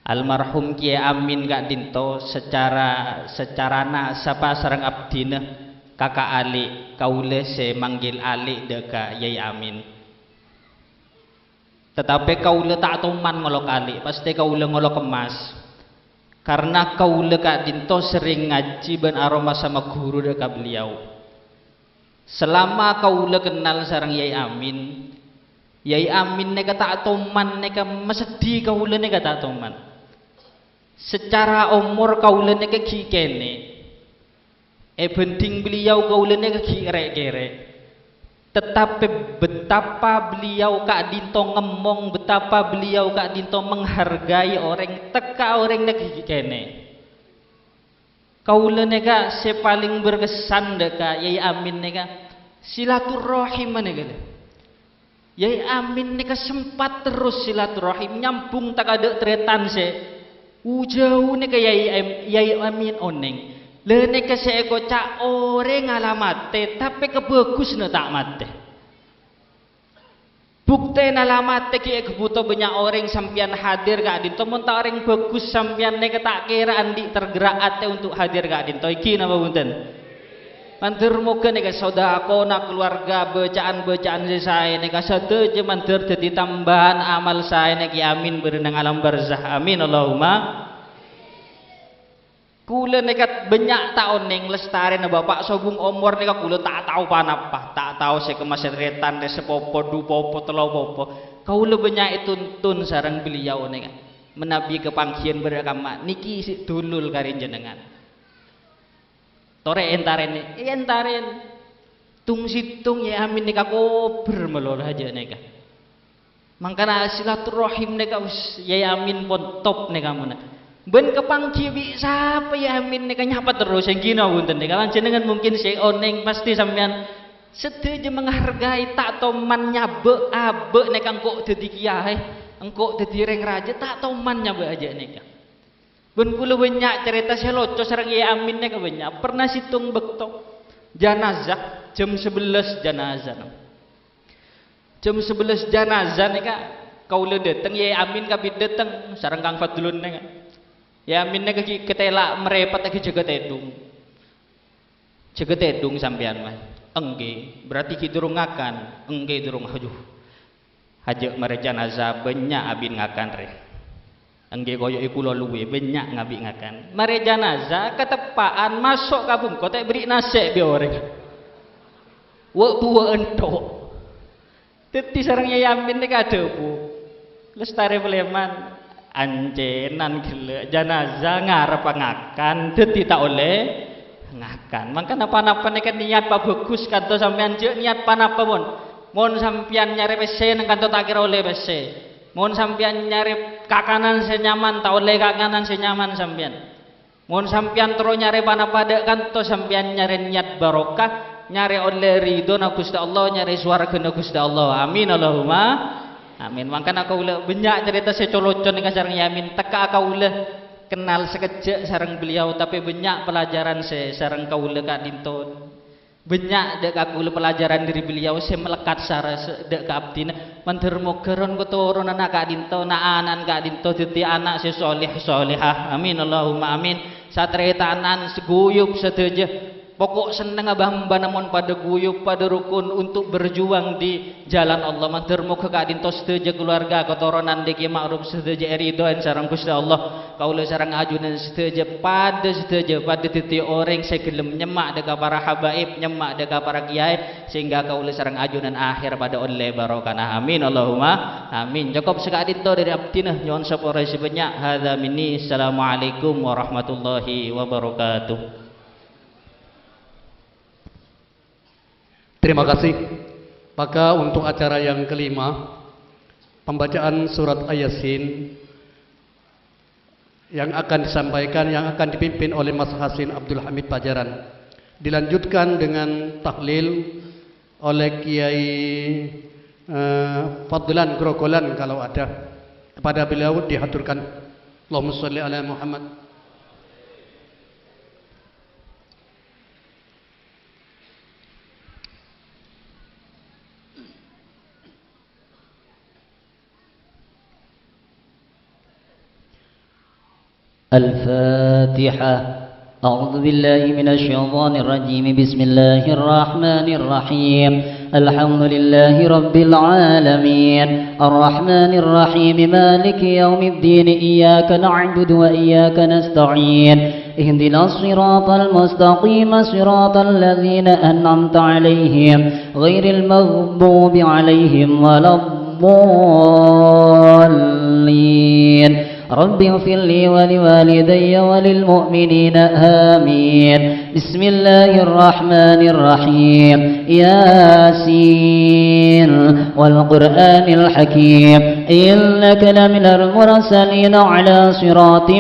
Almarhum Kiai Amin ka'dinto sacara, sacarana sapa sareng abdhina kaka' alè', kaulâ sè manggil alè' dâ' ka Yai Amin. Tatapè kaulâ ta' toman ngolok alè', pastè kaulâ ngolok emmas. Karna kaulâ ka'dinto serrèng ngajhi bân aromasa maghuru dâ' ka beliau. Salama kaulâ kennal sareng Yai Amin, Yai Amin nèka ta' toman nèka maseddhi kaulâ nèka ta' toman. Sacara omor kaulâ nèka ghi' kènè'. Èbhândhing beliau kaulâ nèka ghi' rè'-kèrè'. Tatapè betapa beliau ka'dinto ngemmong, betapa beliau ka'dinto menghargai orèng, tekka orèng nèka ghi' kènè'. Kaulâ nèka sè palèng berkesan dâ' ka Yai Amin nèka silaturrahim nèka lè. Yai Amin nèka sempat terros silaturrahim nyambhung ta' kadâ' tarètan sè ujhâuh nèka Yai Am-, Yai Amin onèng. Lha nèka sè èkoca' orèng la matè, tapè kabhâghusânna ta' matè. Buktèna la matè ghi' èghâbhuto bânnya' orèng sampèyan hadir ka'dinto, mon ta' orèng bhâghus sampèyan nèka ta' kèra andi' tergerak atè untuk hadir ka'dinto, èngghi napa bhunten? Mandhâr moghâ nèka sodakona kalowarga, bâca'an-bâca'an sè saè nèka sadhâjâ mandhâr dhâddhi tambâân amal saèna Kè Amin bâdâ neng alam barzah. Amin, Allahumma. Kaulâ nèka bânnya' ta' onèng lestarèna Bapa' sobung omor nèka kaulâ ta' tao pa-napa, ta' tao sè kemma sè tarètan, rè sapopo, du popo, tello popo. Kaulâ bânnya' ètuntun sareng beliau nèka. Manabi kapanggiyân bâdâ kamma, nèkè sè dulur ka rèng jenengan. Torè èntarèn, èntarèn. Tung-sèttong Yai Amin nèka kobâr malolo jâ' nèka. Mangkana silaturrahim nèka, us, Yai Amin pon top nèka mona. Bân kapangghi bi' sapa Yai Amin nèka nyapa terros, èngghi napa bhunten nèka. Panjhennengan mungkin sè onèng pastè sampèyan sadhâjâ menghargai, ta' toman nyabâ' abâ' nèka engko' dhâddhi kiyaè, engko' dhâddhi rèng rajâ, ta' toman nyabâ' jâ' nèka. Bân kaulâ bânnya' carèta sè loco sareng Yai Amin nèka bânnya'. Pernah sèttong bâkto janazah, jam sabellâs janazah. Jam sabellâs janazah nèka kaulâ dâteng, Yai Amin kabit dâteng sareng Kang Fadlun nèka. Yai Amin nèka ghi' katèla' marèpet ghi' jâgâ tèdung. Jâgâ tèdung sampèyan, Mas. Èngghi, berarti ghi' durung ngakan. Èngghi, durung. Aduh. Ajâ' marè janazah bânnya' abit ngakan, rè. Èngghi, koyo è kulâ luwè, bânnya' ngabit ngakan. Marè janazah, kateppa'an maso' ka bungko, ta' èberri' nasè' bi' orèng. Wâ'-buwâ'ân tho'. Dhâddhi sareng Yai Amin nèka adhâbu, "Lestarè Palèman, ancènan ghellâ' janazah ngarebbhâ ngakan, dhâddhi ta' ollè ngakan. Mangkana pa-napa nèka niyat pabhâghus kanto sampèyan, jâ' niyat pa-napa, mon. Mon sampèyan nyarè pèssè neng kanto ta' kèra ollè pèssè. Mon sampèyan nyarè kakanan sè nyaman, ta' ollè kakanan sè nyaman sampèyan." Mon sampèyan terro nyarè pa-napa dâ' kanto, sampèyan nyarè niyat barokah, nyarè ollè ridhona Ghustè Allah, nyarè sowarghâna Ghustè Allah. Amin, Allahumma amin. Mangkana kaulâ bânnya' carèta sè co-loco nèka sareng Yai Amin. Tekka'a kaulâ kennal sakejjhâ' sareng beliau, tapè bânnya' pelajaran sè sareng kaulâ ka'dinto. Bânnya' dâ' ka kaulâ pelajaran dâri beliau sè malekkat sara sè dâ' ka abdhina. Mandhâr moghâ ron katoronanna ka'dinto, na'-ana'na ka'dinto dhâddhi ana' sè soleh solehah. Amin, Allahumma amin. Sataretanan sè guyub sadhâjâ. Poko' sennengnga bhâmbhâna mon padâ guyub, padâ rukun untuk berjuang di jalan Allah. Mandhâr moghâ ka'dinto sadhâjâ kalowarga, katoronan dhâggi' ma'ruf sadhâjâ èridhoè sareng Ghustè Allah. Kaulâ sareng ajunan sadhâjâ padâ, sadhâjâ padâ dhâddhi orèng sè ghellem nyemma' dâ' ka para habaib, nyemma' dâ' ka para kiyaè, sehingga kaulâ sareng ajunan akhèr padâ ollè barokana. Amin, Allahumma amin. Cokop saka'dinto dâri abdhina. Nyo'on sapora sè bânnya'. Hadza minni. Assalamualaikum warahmatullahi wabarakatuh. Terima kasih. Maka untuk acara yang kelima, pembacaan surat Yasin yang akan disampaikan, yang akan dipimpin oleh Mas Hasin Abdul Hamid Pajaran. Dilanjutkan dengan tahlil oleh Kiai, eh, Fadlan Grogolan kalau ada. Kepada beliau dihaturkan. Allahumma sholli ala Muhammad. الفاتحة. أعوذ بالله من الشيطان الرجيم. بسم الله الرحمن الرحيم. الحمد لله رب العالمين. الرحمن الرحيم. مالك يوم الدين. إياك نعبد وإياك نستعين. اهدنا الصراط المستقيم. صراط الذين أنعمت عليهم. غير المغضوب عليهم ولا الضالين. رب اغفر لي ولوالدي وللمؤمنين. آمين. بسم الله الرحمن الرحيم. ياسين والقرآن الحكيم. إنك لمن المرسلين على صراط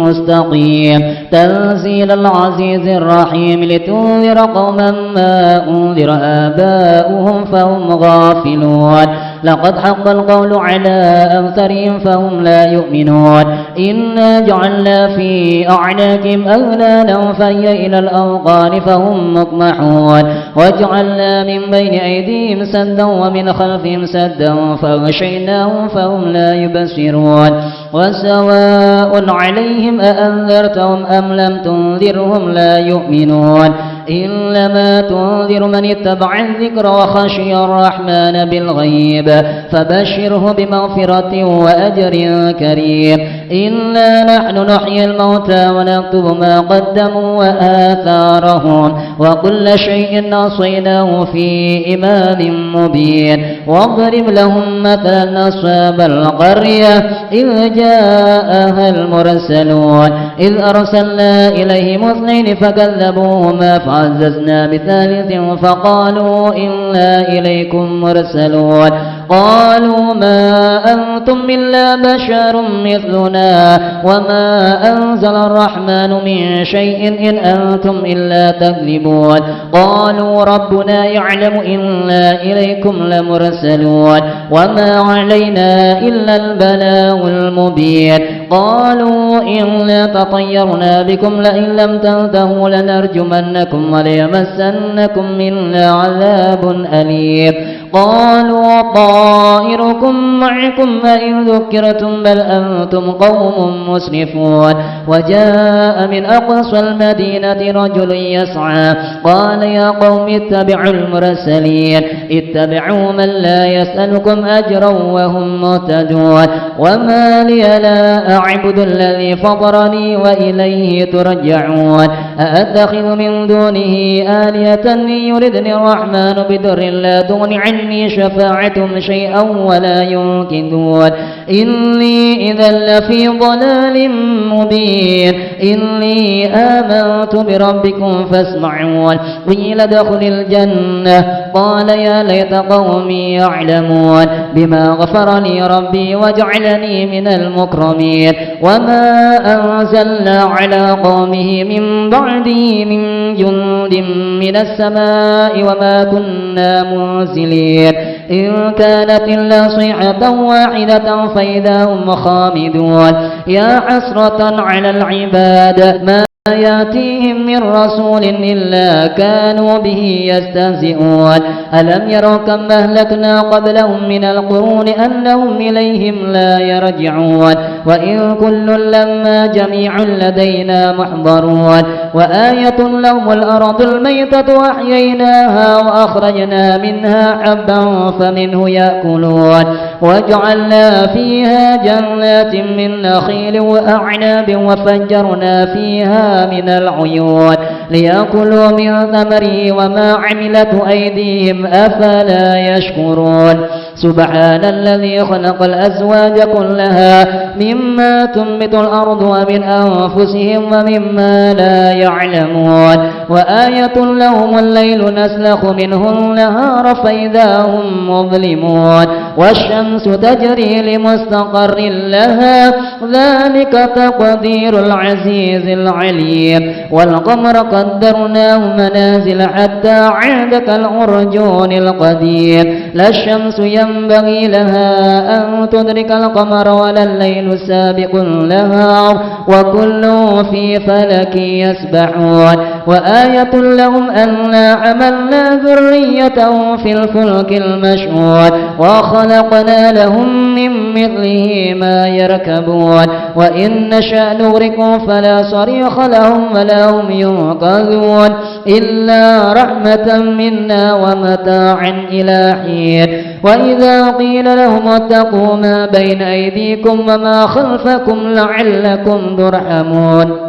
مستقيم. تنزيل العزيز الرحيم. لتنذر قوما ما أنذر آباؤهم فهم غافلون. لقد حق القول على أكثرهم فهم لا يؤمنون. إنا جعلنا في أعناقهم أغلالا فهي إلى الأذقان فهم مقمحون. وجعلنا من بين أيديهم سدا ومن خلفهم سدا فأغشيناهم فهم لا يبصرون. وسواء عليهم أأنذرتهم أم لم تنذرهم لا يؤمنون. إنما تنذر من اتبع الذكر وخشي الرحمن بالغيب فبشره بمغفرة وأجر كريم. إنا نحن نحيي الموتى ونكتب ما قدموا وآثارهم وكل شيء أحصيناه في إمام مبين. واضرب لهم مثلا أصحاب القرية إذ جاءها المرسلون. إذ أرسلنا إليهم اثنين فكذبوهما فعززنا بثالث فقالوا إنا إليكم مرسلون. قالوا ما أنتم إلا بشر مثلنا وما أنزل الرحمن من شيء إن أنتم إلا تكذبون. قالوا ربنا يعلم إنا إليكم لمرسلون وما علينا إلا البلاغ المبين. قالوا إنا تطيرنا بكم لئن لم تنتهوا لنرجمنكم وليمسنكم منا عذاب أليم. قالوا طائركم معكم أئن ذكرتم بل أنتم قوم مسرفون. وجاء من أقصى المدينة رجل يسعى قال يا قوم اتبعوا المرسلين اتبعوا من لا يسألكم أجرا وهم مهتدون. وما لي لا أعبد الذي فطرني وإليه ترجعون. أأتخذ من دونه آلهة إن يردني الرحمن بضر لا تغن عني شفاعتهم شيئا ولا ينقذون. إني إذا لفي ضلال مبين. إني آمنت بربكم فاسمعون. قيل ادخل الجنة. قال يا ليت قومي يعلمون بما غفر لي ربي وجعلني من المكرمين. وما أنزلنا على قومه من بعده من جند من السماء وما كنا منزلين. إن كانت إلا صيحة واحدة فإذا هم خامدون. يا حسرة على العباد ما يأتيهم من رسول إلا كانوا به يستهزئون. ألم يروا كم أهلكنا قبلهم من القرون أنهم إليهم لا يرجعون. وإن كل لما جميع لدينا محضرون. وآية لهم الأرض الميتة أحييناها وأخرجنا منها حبا فمنه يأكلون. وجعلنا فيها جنات من نخيل وأعناب وفجرنا فيها من العيون ليأكلوا من ثمره وما عملته أيديهم أفلا يشكرون. سبحان الذي خلق الأزواج كلها مما تنبت الأرض ومن أنفسهم ومما لا يعلمون. وآية لهم الليل نسلخ منه النهار فإذا هم مظلمون. والشمس تجري لمستقر لها ذلك تقدير العزيز العليم. والقمر قدرناه منازل حتى عاد كالعرجون القديم. لا الشمس ينبغي لها أن تدرك القمر ولا الليل سابق النهار وكل في فلك يسبحون. وآية لهم أنا حملنا ذريتهم في الفلك المشحون وخلقنا لهم من مثله ما يركبون وإن نشأ نغرقهم فلا صريخ لهم ولا هم ينقذون إلا رحمة منا ومتاعا إلى حين. وإذا قيل لهم اتقوا ما بين أيديكم وما خلفكم لعلكم ترحمون.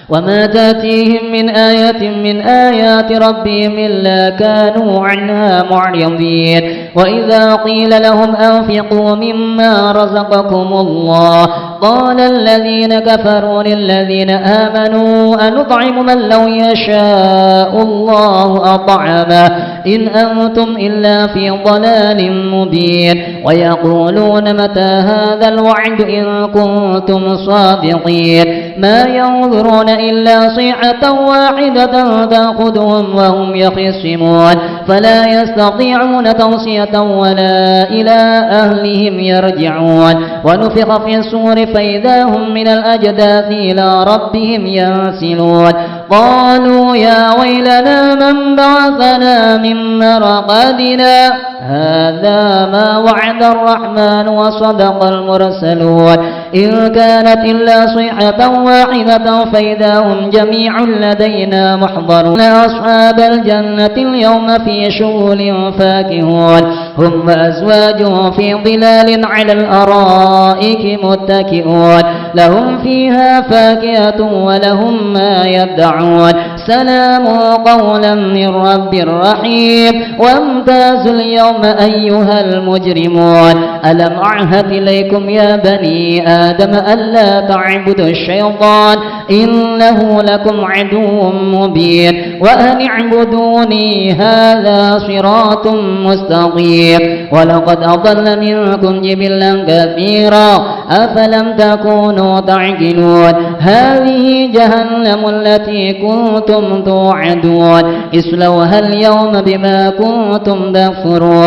وما تأتيهم من آية من آيات ربهم إلا كانوا عنها معرضين. وإذا قيل لهم أنفقوا مما رزقكم الله قال الذين كفروا للذين آمنوا أنطعم من لو يشاء الله أطعمه إن أنتم إلا في ضلال مبين. ويقولون متى هذا الوعد إن كنتم صادقين. ما ينظرون إلا صيحة واحدة تأخذهم وهم يخصمون، فلا يستطيعون توصية ولا إلى أهلهم يرجعون. ونفخ في الصور فإذا هم من الأجداث إلى ربهم ينسلون. قالوا يا ويلنا من بعثنا من مرقدنا، هذا ما وعد الرحمن وصدق المرسلون. إن كانت إلا صيحة واحدة فإذا هم جميع لدينا محضرون. أصحاب الجنة اليوم في شغل فاكهون. هم وأزواجهم في ظلال على الأرائك متكئون. لهم فيها فاكهة ولهم ما يدعون. سلام قولا من رب رحيم. وامتازوا اليوم أيها المجرمون. ألم أعهد إليكم يا بني آدم ألا تعبدوا الشيطان إنه لكم عدو مبين. وأن اعبدوني هذا صراط مستقيم. ولقد أضل منكم جبلا كثيرا أفلم تكونوا تعقلون. هذه جهنم التي كنتم توعدون. اصلوها اليوم بما كنتم تكفرون.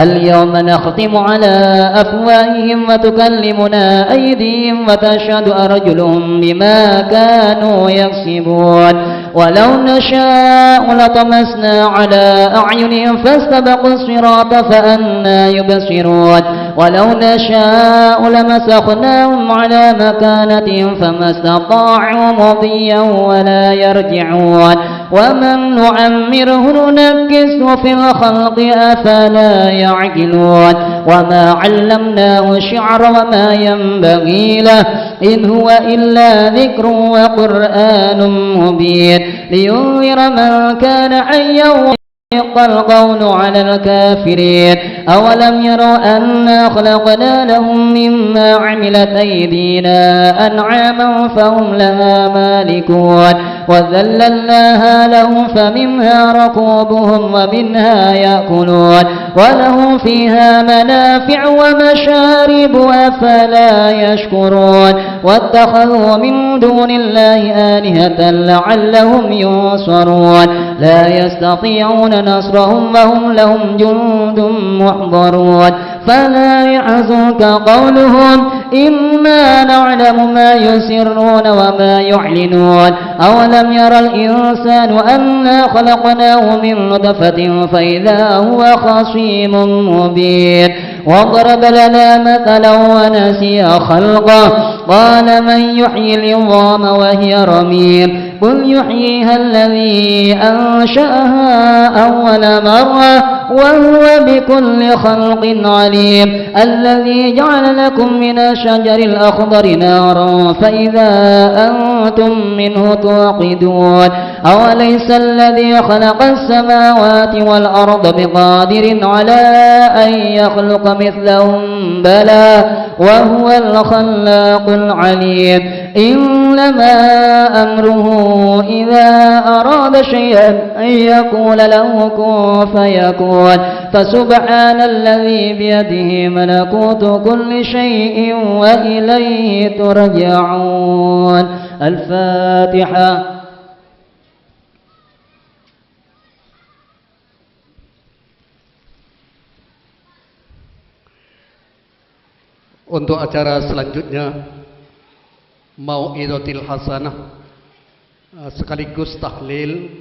اليوم نختم على أفواههم وتكلمنا أيديهم وتشهد أرجلهم بما كانوا يكسبون. ولو نشاء لطمسنا على أعينهم فاستبقوا الصراط فأنى يبصرون. ولو نشاء لمسخناهم على مكانتهم فما استطاعوا مضيا ولا يرجعون. ومن نعمره ننكسه في الخلق أفلا يعقلون. وما علمناه الشعر وما ينبغي له إن هو إلا ذكر وقرآن مبين. لينذر من كان حيا ويحق القول على الكافرين. أولم يروا أنا خلقنا لهم مما عملت أيدينا أنعاما فهم لها مالكون. وذللناها لهم فمنها ركوبهم ومنها يأكلون. ولهم فيها منافع ومشارب أفلا يشكرون. واتخذوا من دون الله آلهة لعلهم ينصرون. لا يستطيعون نصرهم وهم لهم جند محضرون. فلا يحزنك قولهم إنا نعلم ما يسرون وما يعلنون. أولم ير الإنسان أنا خلقناه من نطفة فإذا هو خصيم مبين. وضرب لنا مثلا ونسي خلقه قال من يحيي العظام وهي رميم. قل يحييها الذي أنشأها أول مرة وهو بكل خلق عليم. الذي جعل لكم من الشجر الأخضر نارا فإذا أنتم منه توقدون. أوليس الذي خلق السماوات والأرض بقادر على أن يخلق مثلهم؟ بلى وهو الخلاق العليم. إنما أمره إذا أراد شيئا أن يقول له كن فيكون. فسبحان الذي بيده ملكوت كل شيء وإليه ترجعون. الفاتحة. Untuk acara selanjutnya, Mau'izatil Hasanah, eh, sekaligus tahlil,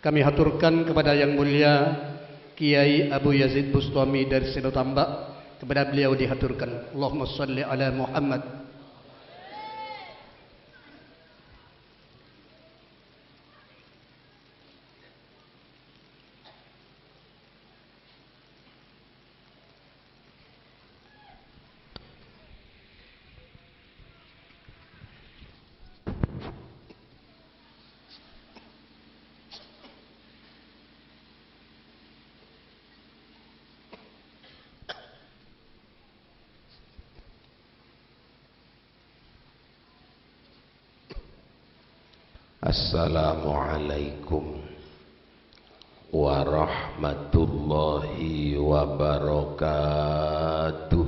kami haturkan kepada Yang Mulia Kiai Abu Yazid Bustami dari Sindotambak, kepada beliau dihaturkan. Allahumma shalli ala Muhammad. Assalamualaikum warahmatullahi wabarakatuh.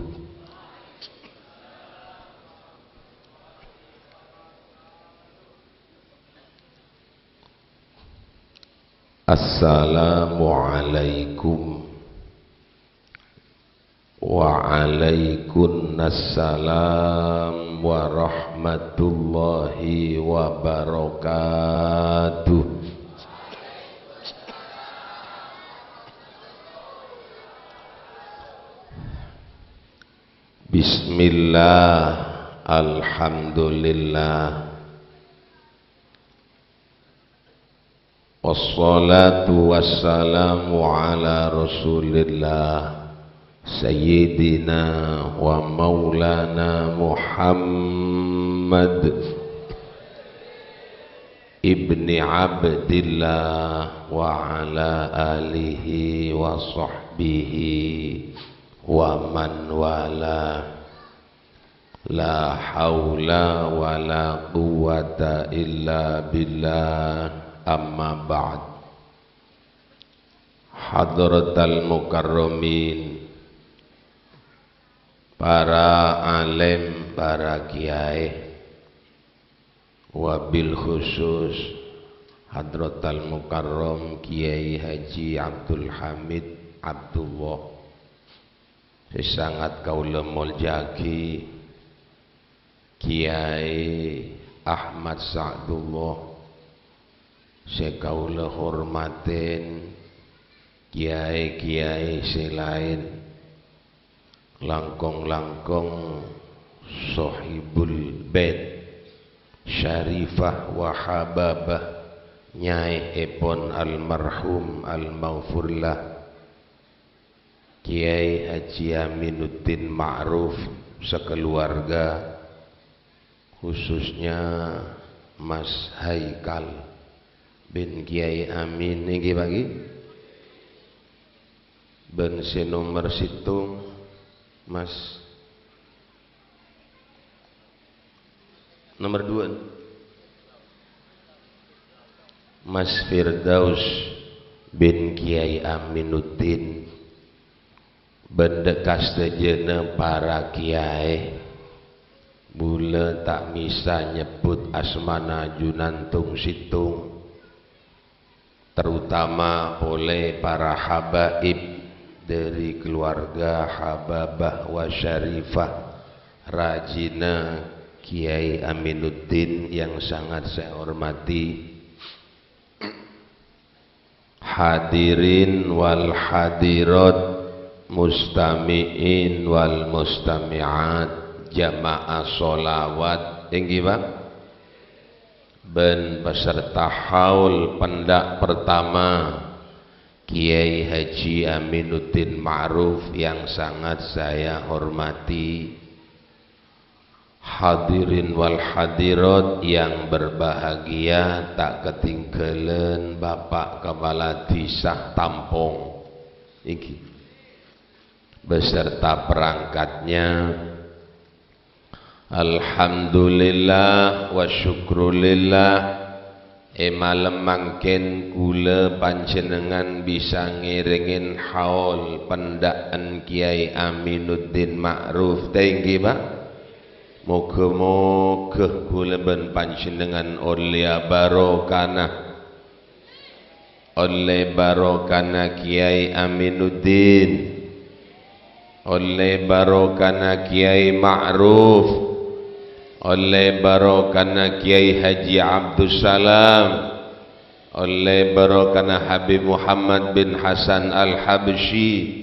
Assalamualaikum. Waalaikumsalam warahmatullahi wabarakatuh. Bismillah, alhamdulillah. Wassalatu wassalamu ala Rasulillah, Sayyidina wa Maulana Muhammad ibni Abdillah wa ala alihi wa sahbihi wa man wala. La haula wa la quwwata illa billah, amma ba'd. Hadratal mukarramin, para alim, para kiai, wabil khusus Hadratal Mukarram Kiai Haji Abdul Hamid Abdullah, sè sangat kaulâ molja'aghi, Kiai Ahmad Sa'dullah, sè kaulâ hormatè, kiai-kiai sè laèn, langkong-langkong Sohibul Bait, Syarifah wa Hababah, nyaèpon almarhum almaghfurlah, Kiai Haji Aminuddin Ma'ruf sakaluwarga, khususnya Mas Haikal bin Kiai Amin, èngghi, Pak, èngghi? Bân sè nomer sèttong, Mas. Nomer dua, Mas Firdaus bin Kiai Aminuddin. Bân dhâ' ka sadhâjâna para kiai, bulâ ta' mèsa nyebbhut asmana ajunan tong-sèttong, terutama polè para habaib dhâri keluarga Hababah wa Syarifah, rajina Kiai Aminuddin yang sangat saya hormati. Hadirin wal hadirat, mustami'in wal mustami'at, jamaah sholawat, èngghi, Pak? Bân peserta haul pendak pertama, Kiai Haji Aminuddin Ma'ruf yang sangat saya hormati. Hadirin wal hadirat yang berbahagia, tak ketinggalan Bapak Kepala Desa Tampong, èngghi, beserta perangkatnya. Alhamdulillah wa syukrulillah, è malem mangkèn kulâ panjhennengngan bisa ngèrèngè haul penda'en Kiai Aminuddin Ma'ruf. Èngghi, Pak? Moghâ-moghâ kulâ bân panjhennengngan ollèya barokana, ollè barokana Kiai Aminuddin, ollè barokana Kiai Ma'ruf, ollè barokana Kiai Haji Abdussalam, ollè barokana Habib Muhammad bin Hasan Al-Habsyi.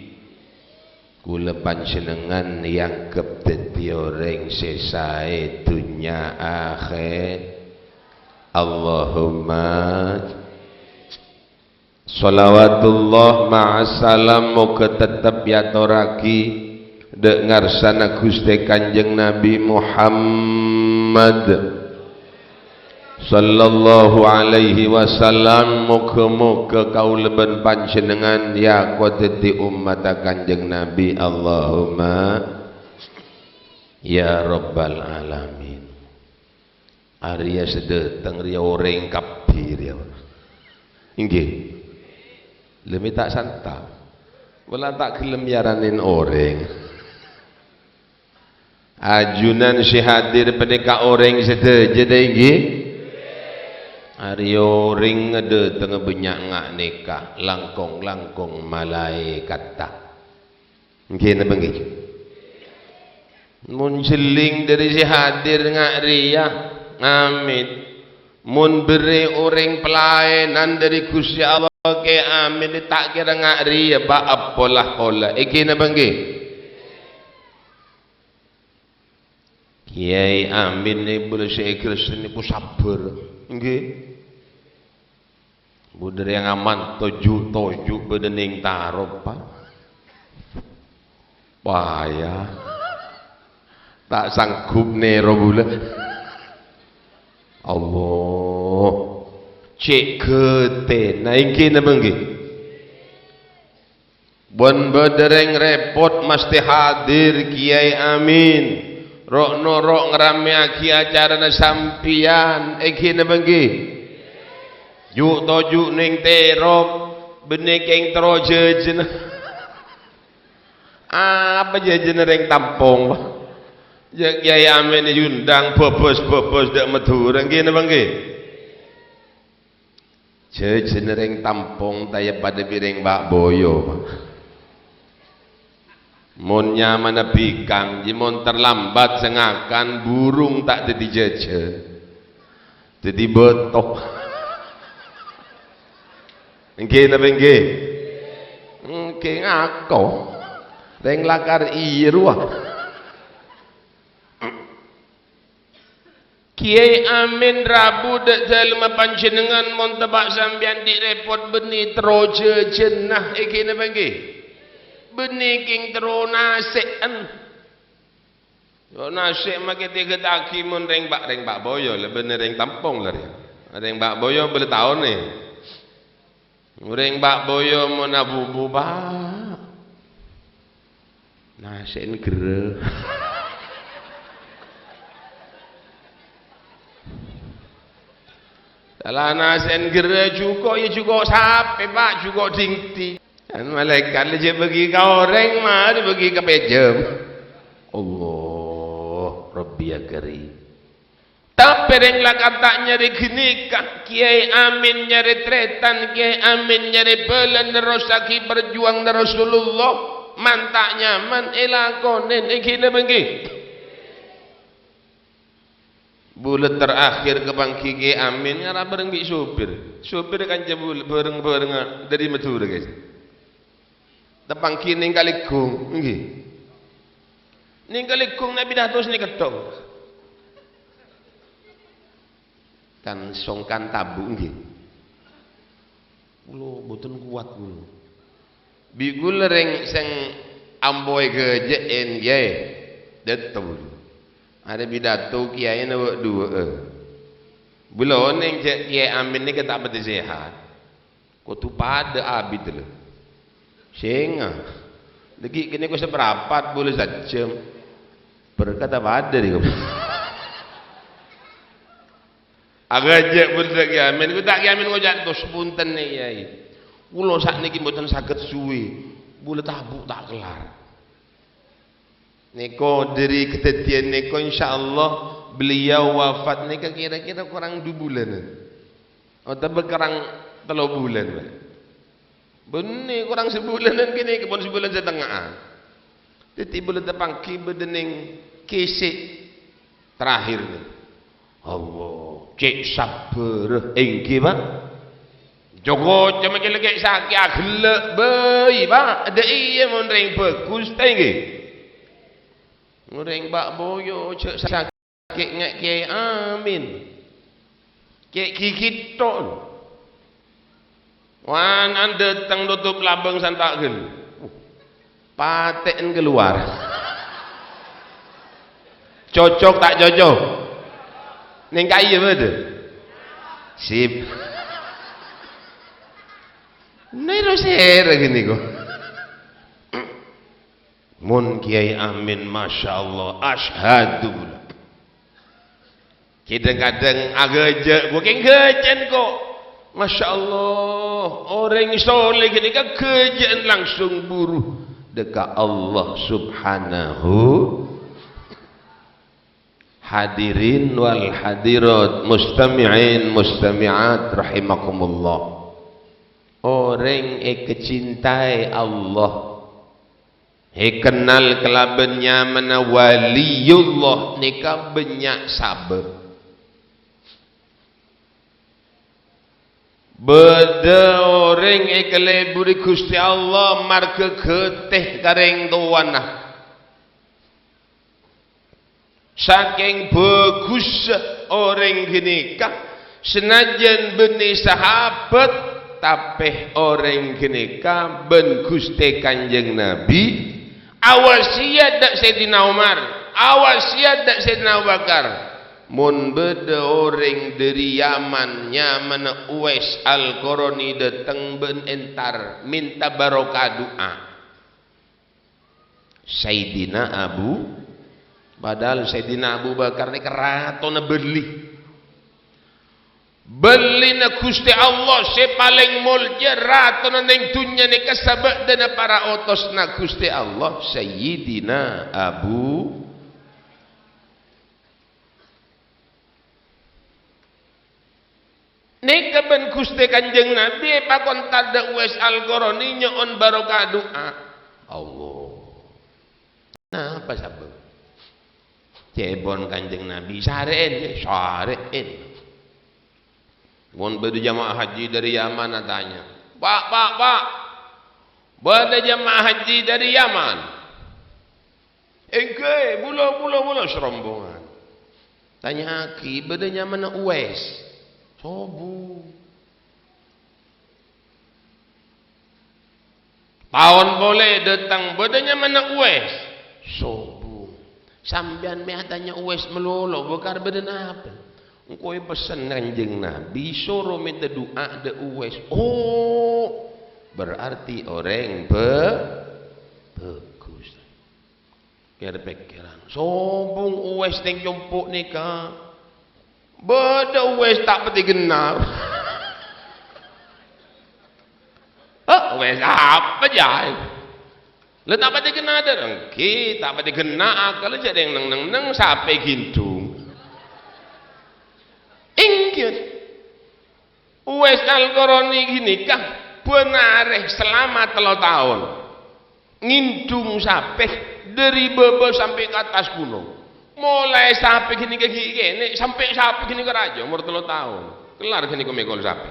Kulâ panjhennengngan èangghep dhâddhi orèng sè saè dhunnya akhèr. Allahumma sholawatullah ma'assalam moghâ tettep èatorraghi dhâ' ngarsana Ghustè Kanjeng Nabi Muhammad. Sallallahu alaihi wasallam, moghâ-moghâ kaulâ bân panjhennengngan èakowa dhâddhi ommatta Kanjeng Nabi. Allahumma ya rabbal alamin. Arèya sè dhâteng rèya orèng kabbhi rèya. Èngghi. Lha mè' ta' santa. Wala ta' ghellem èyaranè orèng. Ajunan sè hadir panèka orèng sadhâjâ, ta' èngghi? Arèya orèng dhâtengnga bânnya' nga' nèka, langkong-langkong malaèkatta. Ngghi napa ngghi? Mon jhelling dhâri sè hadir nga' rèya, amit. Mon bârri' orèng pelaènan dhâri Ghustè Allah, kè amit, ta' kèra nga' rèya, bâ' èpola-pola. Ngghi napa ngghi? Kèyaè Amin nèko bâlâ sè èghâlâsè nèko sabbhâr, ngghi. Bu dâri ngaman toju'-toju' bâdâ neng tarop, Pak. Wah, ya. Ta' sanggup nèro bulâ. Allah. Cè' ghâtèna, ngghi napa ngghi? Bân bâdâ rèng rèpot mastè hadir, Kèyaè Amin. Ro'-noro' ngaramèyaghi acarana sampèyan, ngghi napa ngghi? Ju'-toju' neng terop, bânnè kèng terro jhâjhâna. Apa jhâjhâna rèng Tampong, Pak? Jhâ' Kèyaè Amin èondang bhâbhâs-bhâbhâs dâ' Madhurâ, ngghi napa ngghi? Jhâjhâna rèng Tampong ta' iyâ padâ bi' rèng Bâ' Boyo, Pak. Mon nyamana bikang, jiyâ mon terlambat sè ngakan, burung ta' dhâddhi jhâjhân. Dhâddhi bâto. Ngghi napa ngghi? Ngghi ngako. Rèng lakar iyâ rowa. Kèyaè Amin rabu dâ' dâlemma panjhennengngan, mon teppa' sampèyan ghi' rèpot bânnè terro jhâjhâna, ngghi napa ngghi? Bânnè kèng terro nasè'an. Yo nasè' makè tèghâttaghi mon rèng Bâ', rèng Bâ' Boyo la bânnè rèng Tampong la rèya. Rèng Bâ' Boyo bâlâ taonè. Orèng Bâ' Boyo mon abubu, Pak. Nasè'an gherrâ. Sala nasè'an gherrâ jhuko', ya jhuko' sapè, Pak, jhuko' dingding. Kan malaèkat la jhâ' bâgi ka orèng, marè bâgi ka pèjhâm. Allah, Rabbi ya Karim. Tapè rèng lakar ta' nyarè ghânèka, Kèyaè Amin nyarè tarètan, Kèyaè Amin nyarè bhâlâ nerrossaghi parjuwânganna Rasulullah, man ta' nyaman èlakonè, ngghi napa ngghi? Bulâ terakhir kapangghi Kèyaè Amin ngara bhâreng bi' sopir. Sopir kanca bulâ bhâreng-bhârengnga dâri Madhurâ, guys. Tapangghi neng Kalèghung, ngghi. Neng Kalèghung Nabbhi Dato sanèka tong. Kan songkan tabu', ngghi. Kulo mboten kowat kulo. Bi' kulo rèng sèng ampo èghâjâ'ân, ngghi. Dâto. Arè pidato kèyaèna wâ'-duwâ'â. Bulâ onèng jhâ' Kèyaè Amin nèka ta' patè sehat. Kodhu padâ abit lho. Sènga. Dhâggi' kènè' kok saparapat bulâ sajjhâm. Berkata padâ nèko. Aghâjâ' bulâ dhâ' Kèyaè Amin. Kok ta' Kèyaè Amin ngoca', "Tos, punten, Kèyaè. Kulo saknèka mboten saghed suwi. Bulâ tabu' ta' kellar." Nèko dhâri kadhâddhiyân nèko, insyaallah beliau wafat nèka kira-kira korang du bulânan. Otabâ korang tello bulân, Pak. Bânnè korang sabulânan kènè, pon sabulân satengnga'an. Dhâddhi bulâ tapangghi bâdâ neng kèsè' terakhir nèko. Allah, cè' sabbhârâ, èngghi, Pak. Joko coma cèlèkè' sakè' aghellâ' bhâi, Pak. Dâ' iyâ mon rèng bhâghus, ta' èngghi? Mon rèng Bâ' Boyo jhâ' sakè' ngè' Kèyaè Amin. Cè' gigit tok. Wan, an dâteng notop labâng santa' ghâllu. Patè'en kalowar. Cocok ta' cocok? Neng kaè bâdâ? Sip. Nèro sèra ghânèko. Mon Kèyaè Amin, masyaallah, asyhadu. Kadhâng-kadhâng aghâjâ', ghu kèng ghâjâ'ân kok. Masyaallah, orèng soleh ghânèka ghâjâ'ân langsung buru dâ' ka Allah Subhanahu. Hadirin wal hadirat, mustami'in mustami'at rahimakumullah. Orèng èkacintaè Allah, èkennal kalabân nyamana Waliyullah nèka bânnya' sabâb. Bâdâ orèng èkalèburi Ghustè Allah marghâ ghâtè ka rèng towana. Sakèng bhâghussa orèng ghânèka, sanajjân bânnè sahabat, tapè orèng ghânèka bân Ghustè Kanjeng Nabi, awasiyat dâ' Sayyidina Umar, awasiyat dâ' Sayyidina Abu Bakar. Mon bâdâ orèng dâri Yaman nyamana Uwais Al-Qarani dâteng bân entar mènta barokah du'a. Sayyidina Abu, padahal Sayyidina Abu Bakar nèka ratona bâli. Bâlina Ghustè Allah sè palèng molja, ratona neng dhunnya nèka sabâdâna para otosna Ghustè Allah, Sayyidina Abu. Nèka bân Ghustè Kanjeng Nabi èpakon tadâ' Uwais Al-Qarani nyo'on barokah du'a. Allah. Napa sabâb? Ca'èpon Kanjeng Nabi, "Sarè'èn, sarè'èn." Mon bâdâ jamaah haji dâri Yaman atanya, "Pak, Pak, Pak, bâdâ jamaah haji dâri Yaman?" "Èngghi, bulâ, bulâ, bulâ," sarombongan. Tanya'aghi, "Bâdâ nyamana Uwais?" Sobung. Taon polè dâteng, "Bâdâ nyamana Uwais?" Sobung. "Sampèyan mè' atanya Uwais malolo, bâkar bâdâ napa?" "Engko' èpessen Kanjeng Nabi, soro mènta du'a dâ' Uwais." "Oh, berarti orèng bhâ-, bhâghus." Kèr-pèkkèran. Sobung Uwais neng compo' nèka. Bâdâ Uwais ta' patè genna'. Hah, Uwais apa, jâ? La ta' patè genna' dâ'? Èngghi, ta' patè genna' akalla jâ' neng-neng-neng sapè ghindhung. Èngghi. Uwais Al-Qarani ghânèka bân arè salama tello taon. Ngindhung sapè dâri bâbâ sampè' ka attas ghunong. Molaè sapè ghânèka ghi' kènè', sampè' sapè ghânèka rajâ, omor tello taon. Kellar ghânèka mèkol sapè.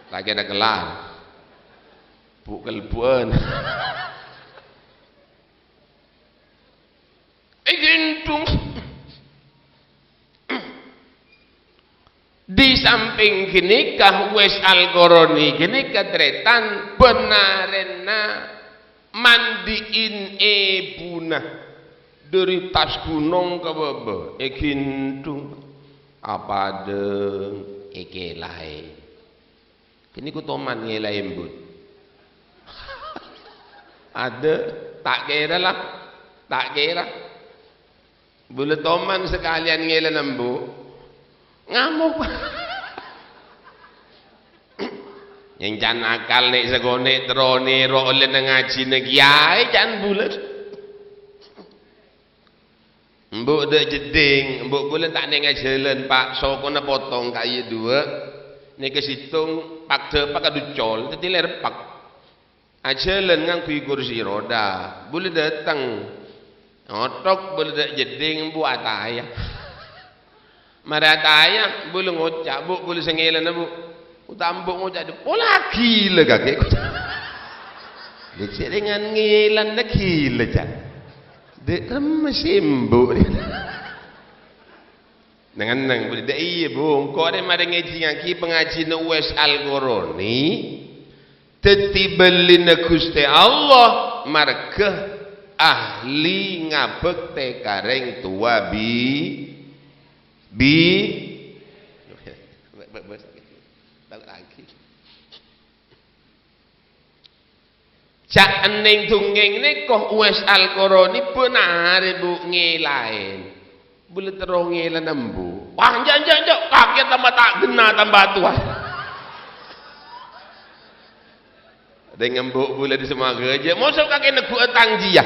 Ta' kèra kellar. Bu'-kelbu'ân. Èghindhung. Di sampèng ghânèka, Uwais Al-Qarani ghânèka tarètan bân arèna mandi'in èbhuna. Dâri attas ghunong ka bâbâ, èghindhung. Apadâ èkèlaè. Ghânèka toman ngèlaè embu'. Adâ', ta' kèra la, ta' kèra. Bulâ toman sakalèyan ngèlana embu'. Ngamok. Èncan akal nè' sakonè' terro nèro ollèna ngajhina kèyaè can bulâ. Embu' dâ' jeddhing, embu' bulâ ta' nèng ajhâlân, Pak, sokona potong kaè duwâ'. Nèka sèttong, pak-dâpa' kaduccol, dhâddhi lèrpek. Ajhâlân ngangghuy kursi roda, bulâ dâteng. Ngothok bulâ dâ' jeddhing, embu' ataya. Marè ataya, bulâ ngoca', "Bu', bulâ sè ngèlana, Bu'." Otabâ embu' ngoca', "Pola ghilâ kakè." Lè' sè rèngan ngèlana ghilâ, can. Dâ' remma sè embu'. Neng-enneng, bulâ dâ' iyâ, Bu'. Engko' arè marè ngajhingngaghi pangajhina Uwais Al-Qarani. Dhâddhi bâlina Ghustè Allah marghâ ahli ngabhâktè ka rèng towa bi-, bi-, Saenneng dongngèng nèko Uwais Al-Qarani bân arè, Bu', ngèlaè. Bulâ terro ngèlana embu'. Wah, enjâ', enjâ', enjâ', kakè tamba ta' ghenna tamba towa. Rèng embu' bulâ disemmaghâjâ, mosok kakè negghu'â tang jiyâ.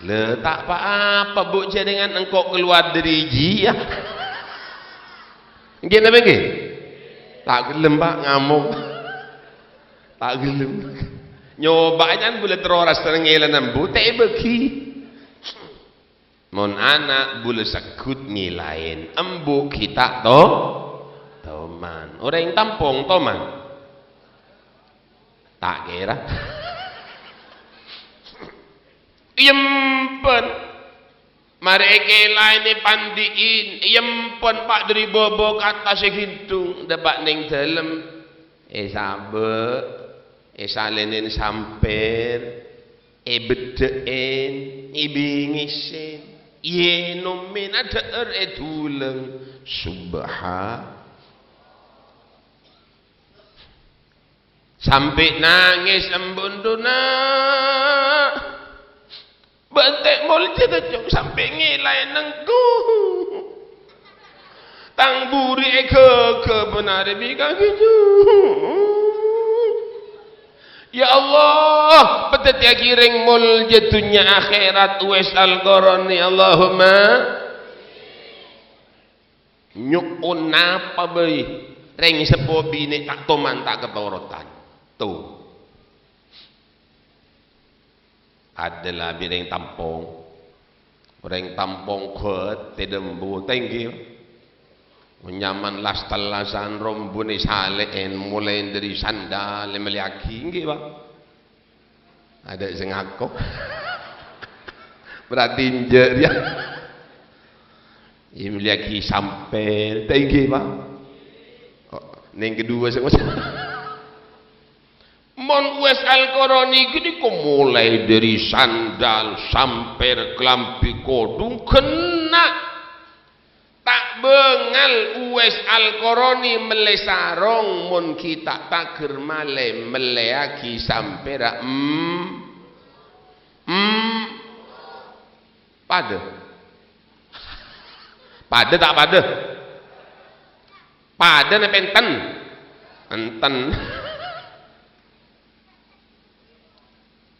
Lè, ta' pa-apa, Bu, jhâ' dhing engko' kalowar dâri jiyâ. Èngghi napa èngghi? Ta' ghellem, Pak, ngamok. Ta' ghellem. Nyobâ jhân bulâ terro rassa ngèlana embu, ta' èbâghi. Mon ana' bulâ segghut ngèlaè, embu ghi' ta' to-, toman. Orèng tampong toman. Ta' kèra. Èyèmpon. Marè èkèlaèn èpandi'in. Èyèmpon, Pak, dâri bâbâ ka attas èghindhung. Dâpa' neng dâlem. Èsabâ'. Èsalènèn sampèr. Èbeddhâ'èn. Èbingèsèn. Èyènomèn. Adhâ'âr è dhulâng. Subha-, Sampè' nangès embu'na. Bâ'na ta' molja, Cong, sampè' ngèlaè nengko. Tang buri èghâghâ bân arè bi' kakè, Cong. Ya Allah, padhâddhiyâghi rèng molja dhunnya akhèrat, Uwais Al-Qarani, Allahumma. Nyo'on napa bhâi, rèng seppo binè' ta' toman ta' katorotan. To. Adâ' la bi' rèng tampong. Rèng tampong ghâtè dâmbu tèngghi. Nyaman las-tellasan rombuna salè'èn, molaè dâri sandal èmellèyaghi, èngghi, Pak? Adâ' sè ngako. Berarti enjâ' rèya. Èmellèyaghi sampèr, ta' èngghi, Pak? Oh, neng kedua sè ngoca'. Mon Uwais Al-Qarani ghânèka molaè dâri sandal, sampèr, kalambhi kodhung, ghenna'. Ta' bângal Uwais Al-Qarani mellè sarong, mon ghi' ta' tagher malè mellèyaghi sampèra, em, em, padâ. Padâ ta' padâ? Padâ napa enten? Enten.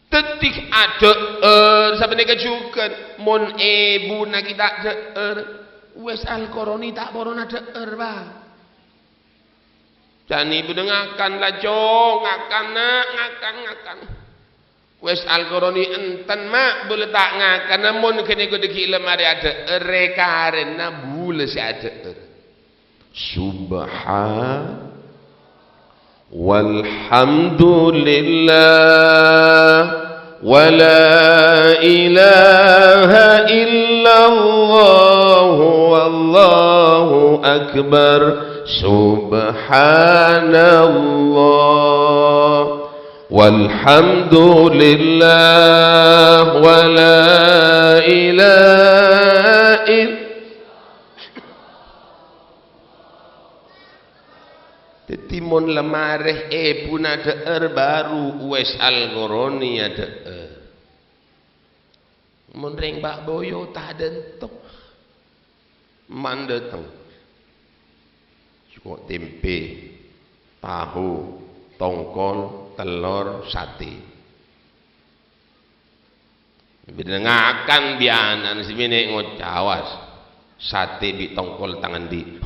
Dhâddhi adhâ'âr, sapanèka jhughân, mon èbuna ghi' ta' dhâ'âr, Uwais Al-Qarani ta' poron adhâ'âr, Pak. Can èbuna ngakan la, Cong, ngakan, Na', ngakan, ngakan. Uwais Al-Qarani, enten, Ma', bulâ ta' ngakana, mon ghânèka dâgghi' la marè adhâ'âr, rè-karèna bulâ sè adhâ'âr. Subhan-, walhamdulillah, wa la ilaha illallah, wallahu akbar, subhanallah, walhamdulillah, wa la ilaha ill-, Dhâddhi, mon la marè èbuna dhâ'âr, baru Uwais Al-Qarani adhâ'âr. Mon rèng Pak Boyo ta' dânto. Man dâteng. Soko' tèmpè, tahu, tongkol, tellor, satè. Bâdâ ngakan bi' ana'na sè binè' ngoca', "Awas, satè bi' tongkol tang andi'."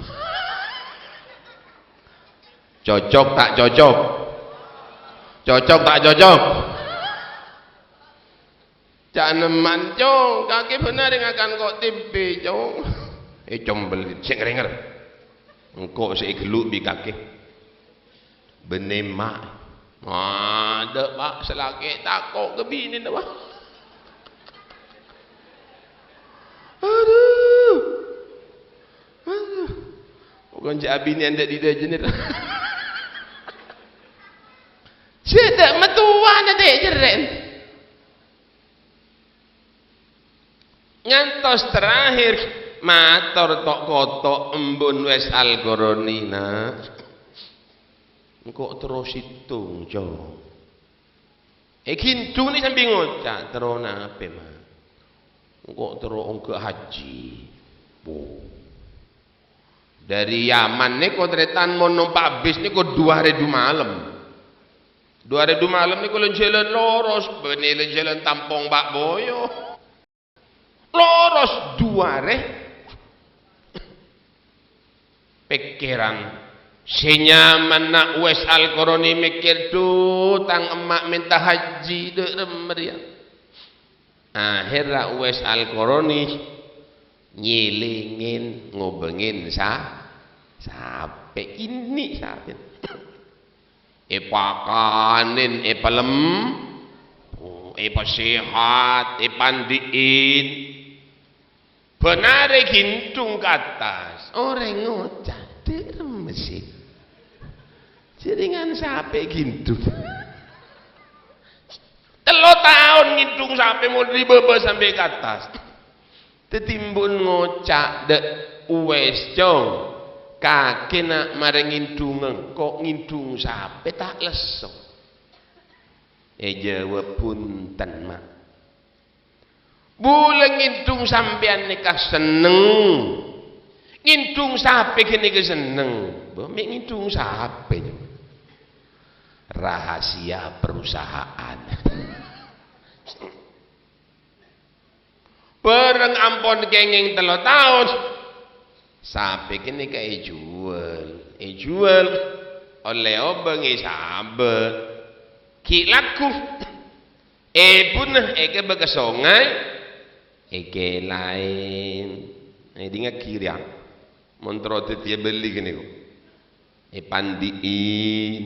Cocok ta' cocok? Cocok ta' cocok? Ca'na man, "Cong, kakè bhender ngakan ko' tèmpè, Cong." Ècombel, sè ngèrèngèr. Engko' sè èghellu' bi' kakè. Bânnè, Ma'. Adâ', Pak, sè lakè' tako' ka binèna, Pak. Adhu. Adhu. Pokon jhâ' abinè andâ' dhi-dhâjâna. Jhâ' ta' mattowana ta' jherrè'na. Ngantos terakhir mator to'-koto' embun Wes Al-Qarni, "Na', engko' terro sèttong, Cong." È ghindhungnga sambi ngoca', "Terro napè, Ma'?" "Engko' terro ongghâ haji." Wo. Dâri Yaman nèko tarètan mon nompa' bis nèko du arè du malem. Du arè du malem nèko lèn-jhâlân loros, bânnè lèn-jhâlân tampong Pak Boyo. Loros duwarè. Pèkkèran. Sè nyamanna Uwais Al-Qarani mèkkèr, "Dhu, tang emma' mènta hajji, dâ' remma rèya." Akhèrra Uwais Al-Qarani nyèlèngèn, ngobângèn sa-, sapè, kènè' sapè. Èpakanèn, èpalem-, oh, èpasèhat, èpandi'in. Bân arè ghindhung ka attas. Orèng ngoca', "Dâ' remma sè. Jhâringan sapè ghindhung." Tello taon ngènthong sapè molaè dâri bâbâ sampè' ka attas. Dhâddhi embu'en ngoca' dâ' Uwais, "Cong, kakè na' marè ngènthonga engko' ngènthong sapè ta' lesso?" Èjâwâb, "Bhunten, Ma'." "Bulâ ngènthong sampèyan nèka senneng. Ngènthong sapè ghânèka senneng." "Bâ, mè' ngènthong sapè, Cong?" Rahasia perusahaan. Bâreng ampon kèngèng tello taon, sapè ghânèka èjhuwâl. Èjhuwâl, ollè obâng èsabâ'. Ghi' lagghu. Èbuna èkèbâ ka songay, èkèlaè. Èdingngaghi rèya. Mon terro dhâddhiyâ bâli ghânèka. Èpandi'in,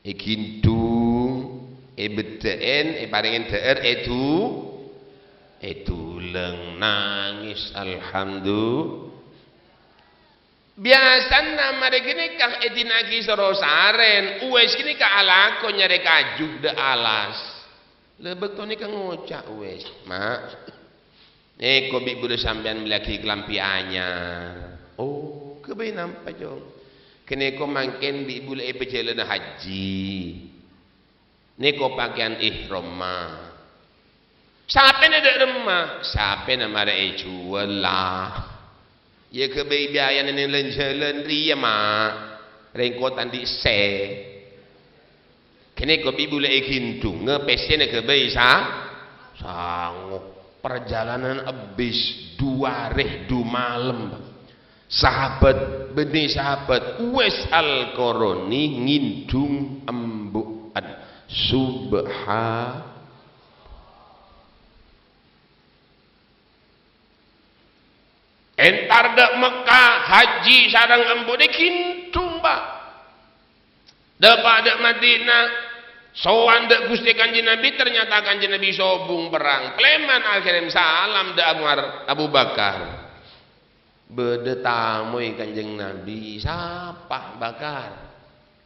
èghindhung, èbheddhâ'èn, èparèngèn dhâ'âr, èdu-, èdulâng, nangès, alhamdu-. Biyasana marè ghânèka èdina'aghi soro sarèn, Uwais ghânèka alako nyarè kaju dâ' alas. La bâkto nèka ngoca' Uwais, "Ma', nèko bi' bulâ sampèyan mellèyaghi kalambhi anyar." "Oh, ghâbây napa, Cong?" "Ghânèko mangkèn bi' bulâ èpajhâlâna hajji. Nèko pakèyan ihramma." "Sapèna dâ' remma?" "Sapèna marè èjhuwâl, la." "Iyâ ghâbây biayana neng lan-jhâlân rèya, Ma'. Rèng ko' ta' andi' sè." "Ghânèko bi' bulâ èghindhunga, pèssèna ghâbây sa-, sango. Parjhâlânan ebbhis du arè du malem." Sahabat, bânnè sahabat Uwais Al-Qarani ngènthong embu'en. Subha-, Entar dâ' Mekkah, hajji sareng embu'na èghindhung, Pa'. Dâpa' dâ' Madinah, sowan dâ' Ghustè Kanjeng Nabi, ternyata Kanjeng Nabi sobung perrang. Palèman akhèrra salam dâ' Abu Ar-, Abu Bakar. Bâdâ tamoy Kanjeng Nabi, "Sapa, Bakar?"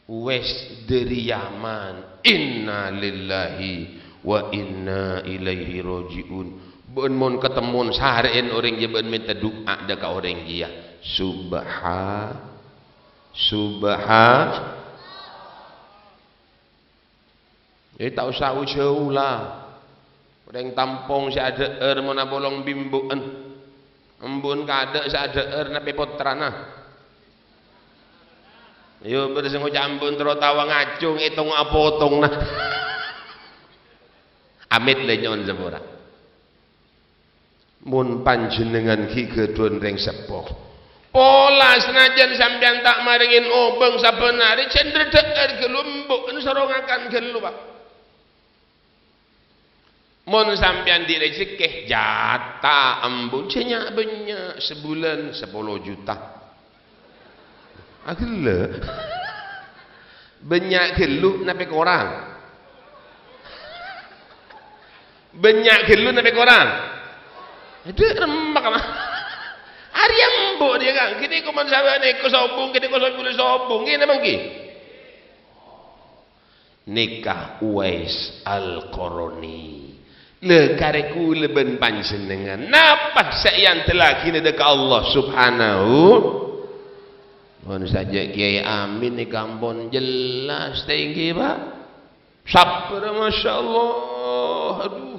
"Uwais dâri Yaman." "Innalillahi wa inna ilaihi raji'un." Bâ'na mon katemmon sarè'èn orèng jiyâ, bâ'na mènta du'a dâ' ka orèng jiyâ. Subha-, subha-, Eh, ta' osa jhâu-jhâu la. Orèng tampong sè adhâ'âr mon apolong bi' embu'en. Embu'en kadâ' sè adhâ'âr napè pottrana. Ayo, bâdâ sè ngoca' embu'en terro tao ngacong, ètong apotongna. Amit lè nyo'on sapora. Mon panjhennengngan ghi' ghâdhuwân rèng seppo, pola sanajjân sampèyan ta' marèngè obâng sabbhân arè, jhâ' dhâ'âr ghâllu embu'en soro ngakan ghâllu, Pa'. Mon sampèyan andi' rejhekkè, jhâta embu'en jhâ' nya'-bânnya', sabulân sapolo juta. Aghellâ'. Bânnya' ghâllu napè korang? Bânnya' ghâllu napè korang? Adâ' remma, Ka'. Arèya embu' rèya, Ka'. Ghânèka mon sampèyan èko sobung, ghânèka sobung, sobung. Ngghi napa ngghi? Nèka Uwais Al-Qarani. Lha, karè kaulâ bân panjhennengngan, napa sè èandellaghi dâ' ka Allah Subhanahu? Mon sajjhâ' Kèyaè Amin nèka ampon jelas, ta' ènggi, Pa'? Sabbhâr, masyaallah. Adhu.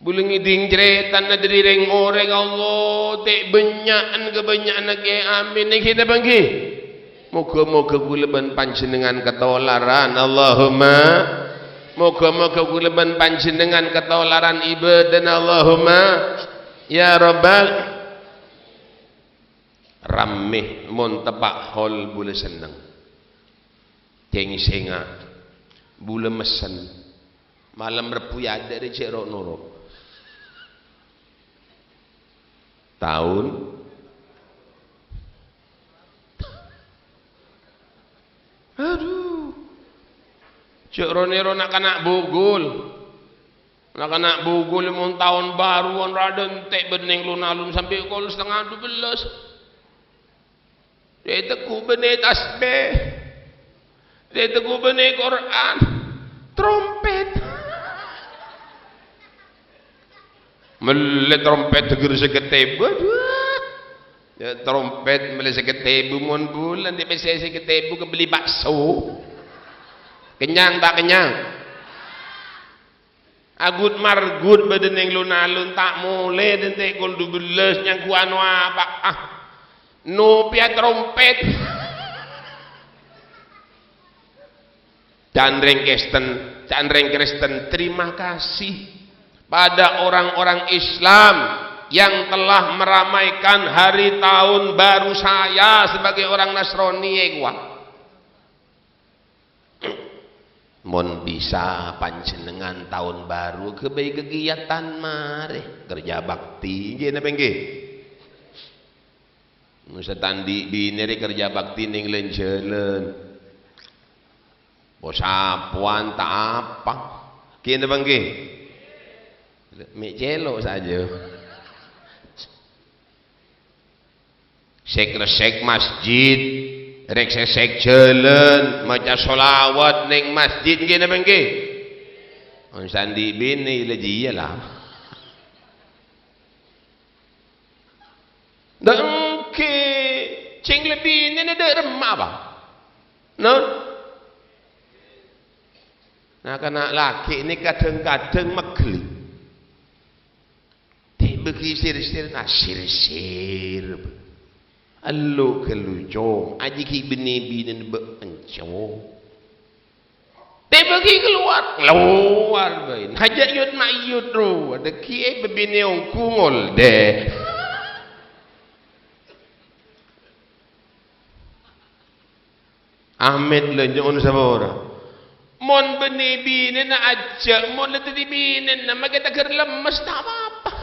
Bulâ ngèdhing carètana dâri rèng-orèng, Allah, ta' bânnya'an kabânnya'anna Kèyaè Amin, ènggi napa ènggi? Moghâ-moghâ kaulâ bân panjhennengngan katolaran. Allahumma. Moga-moga kaulâ bân panjhennengngan katolaran ibâdâna, Allahumma ya rabbal. Rammè mon teppa' hol bulâ senneng. Kèng sènga', bulâ messen. Malem Rebbhu èyadâ' rè jhâ' ro'-noro'. Taon. Adhu. Jhâ' ro'-nèro' na'-kana' bugul. Na'-kana' bugul mon taon bâruwân ra dântè' bânnè neng lon-alon sampè' kol satengnga dubellâs. Dâ' tegghu' bânnè tasbih. Dâ' tegghu' bânnè Qur'an. Trompet. Mellè trompet dâgger sèket èbu, adhu. Ya, trompet mellè sèket èbu mon bulân, dâ' pèssè sèket èbu kabelli bakso. Kennyang ta' kennyang? Agut-margut bâdâ neng lon-alon, ta' molè dântè' kol dubellâs, nyangghuwân apa? Ah, nopèya trompet. Can rèng Kristen, can rèng Kristen, terima kasih pada orang-orang Islam yang telah meramaikan hari tahun baru saya sebagai orang Nasrani, ya, kuwa. Mon bisa panjhennengngan taon bâru ghâbây kagiyatan marè kerja bakti, ngghi napa ngghi? Mon sè ta' andi' binè rè kerja bakti neng lèn-jhâlân. Posapowan ta' apa. Ngghi napa ngghi? Mè' cèlo' sajâ. Sèk-rèsèk masjid, rèk-sèsèk jhâlân, maca sholawat neng masjid, ngghi napa ngghi? Mon sè andi' binè la jiyâ la. Dâ' èngghi, cèng la binèna dâ' remma apa? Nah? Na'-kana' lakè' nèka kadhâng-kadhâng mèghellè. Tèbâghi sir-sirna, sir-sir. Ello' ghâllu, Cong. Ajâghi bânnè binèna bâ' enco. Tèbâghi kalowar, kalowar bhâi. Hajâ' yut-ma'yut ro. Dâgghi' è bâbinè ongghu ngoldhâ. Amin, la nyo'on sapora. Mon bânnè binèna ajâ', mon la dhâddhi binèna, makè tèghâr lemmes, ta' apa-apa.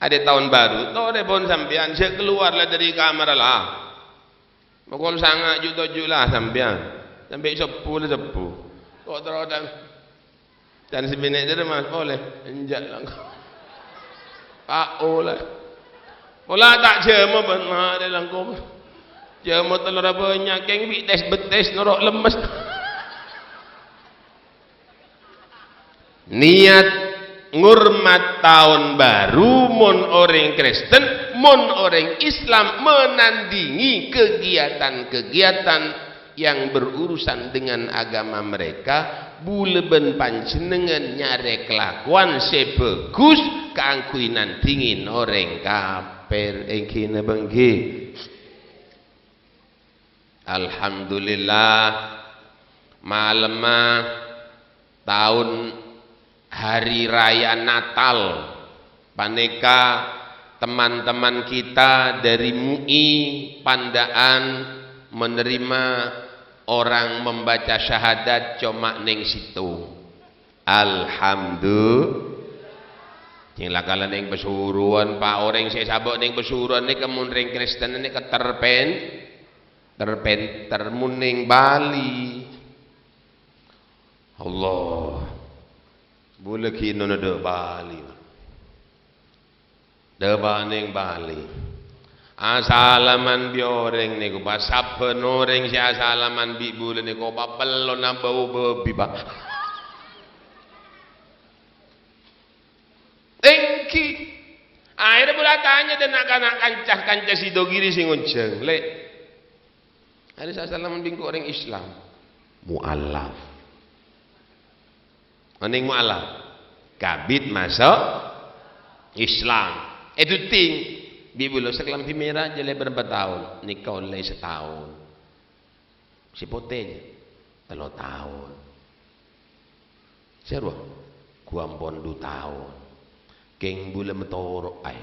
Adâ' taon bâru, torè pon sampèyan, jhâ' kalowar la dâri kamarra la. Pokol sanga' ju'-toju' la sampèyan. Sampè' sobbhu la sobbhu. Kok terro dâ'. Can sè binè' dâri, Mas, polè. Enjâ' langkong. Pak, ola. Ola ta' jhâmo, bân marè langkong. Jhâmo tellorra bânnya', kèng bi' tes-betes noro' lemmes. Niat ngormat taon bâru, mon orèng Kristen, mon orèng Islam menandingi kegiatan-kegiatan yang berurusan dengan agama mereka, bulâ bân panjhennengngan nyarè kalakowan sè bhâghus kaangghuy nandingin orèng kafir. Èngghi napa èngghi? Alhamdulillah, malemma taon Hari Raya Natal. Panèka teman-teman kita dari M U I Pandaan menerima orang membaca syahadat coma neng sèttong. Alhamdulillah. Sè la kala neng pasuruan, Pak, orèng sè sabâ' neng pasuruan nèka mon rèng Kristen nèka terpen-, terpenter, mon neng Bali. Allah. Bulâ ghi' nona dâ' Bali, Pak. Dâ' bânèng Bali. Asalaman bi' orèng nèko, Pak, sabbhân orèng sè asalaman bi' bulâ nèko, Pak, pellona bâu bâbi, Pak. Èngghi. Akhèrra bulâ atanya dâ' na'-kana' kanca-kanca Sidogiri sè ngonjhâng, "Lè', arè sasalaman bi' engko' orèng Islam." Mu'alaf. Onèng mu'alaf. Kabit maso' Islam. Èdhuting. Bi' bulâ sakalambhi mèra jhâ' lè bârâmpa taon? Nèka ollè sataon. Sè potè, jâ. Tello taon. Sè rowa? Ghu ampon du taon. Kèng bulâ matoro', aè.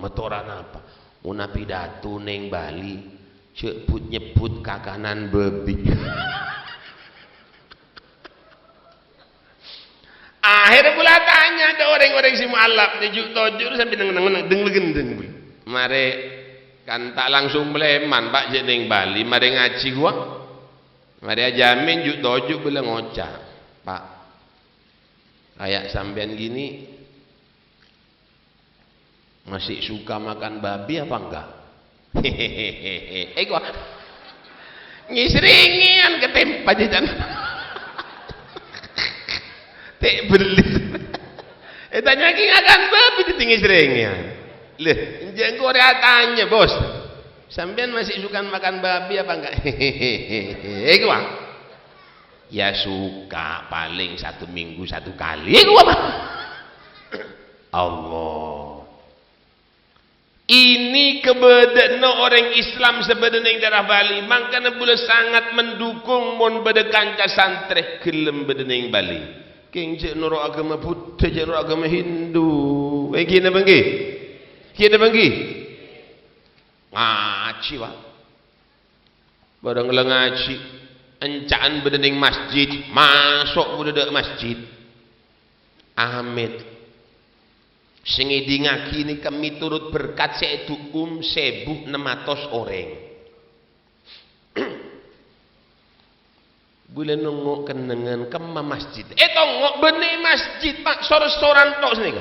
Matoro' napa? Mon apidato neng Bali, jhâ' but-nyebbhut kakanan babi. Akhèr bulâ tanya dâ' orèng-orèng sè mualaf, ju'-toju' sampè' neng-, neng-, neng-, deng-, deng-, deng-, marè kan ta' langsung maleman, Pak, jhâ' neng Bali, marè ngajhi ghuwa. Marè ajhâmin ju'-toju' bulâ ngoca', "Pak, kayak sampèyan gini masih suka makan babi apa enggak?" Hehehe. Eko. Ngisrèngèyan katèmpa jhâjhân. Tè' bellî. Ètanya'aghi ngakan babi, dhâddhi ngisrèngèyan. Lè, enjâ' engko' rèya atanya, Bos. "Sampèyan masih suka makan babi apa enggak?" Eko. Ya suka, paling satu minggu satu kali. Eko apa? Allah. Ini kabâdâ'ânna orèng Islam sè bâdâ neng daerah Bali, mangkana bulâ sangat mendukung mon bâdâ kanca santrè ghellem bâdâ neng Bali. Kèng jhâ' noro' agama Buddha, jhâ' noro' agama Hindu. Èngghi napa èngghi? Èngghi napa èngghi? Ngajhi, Pak. Bârâng la ngajhi, ènca'an bâdâ neng masjid, maso' bulâ dâ' masjid. Amit. Sè ngèdingngaghi nèka miturut berkat sè èdu'um sèbu ennem atos orèng. Bulâ nongo' kennengngan kemma masjid. Ètongo' bânnè masjid, Pak, sor-soran tok sanèka.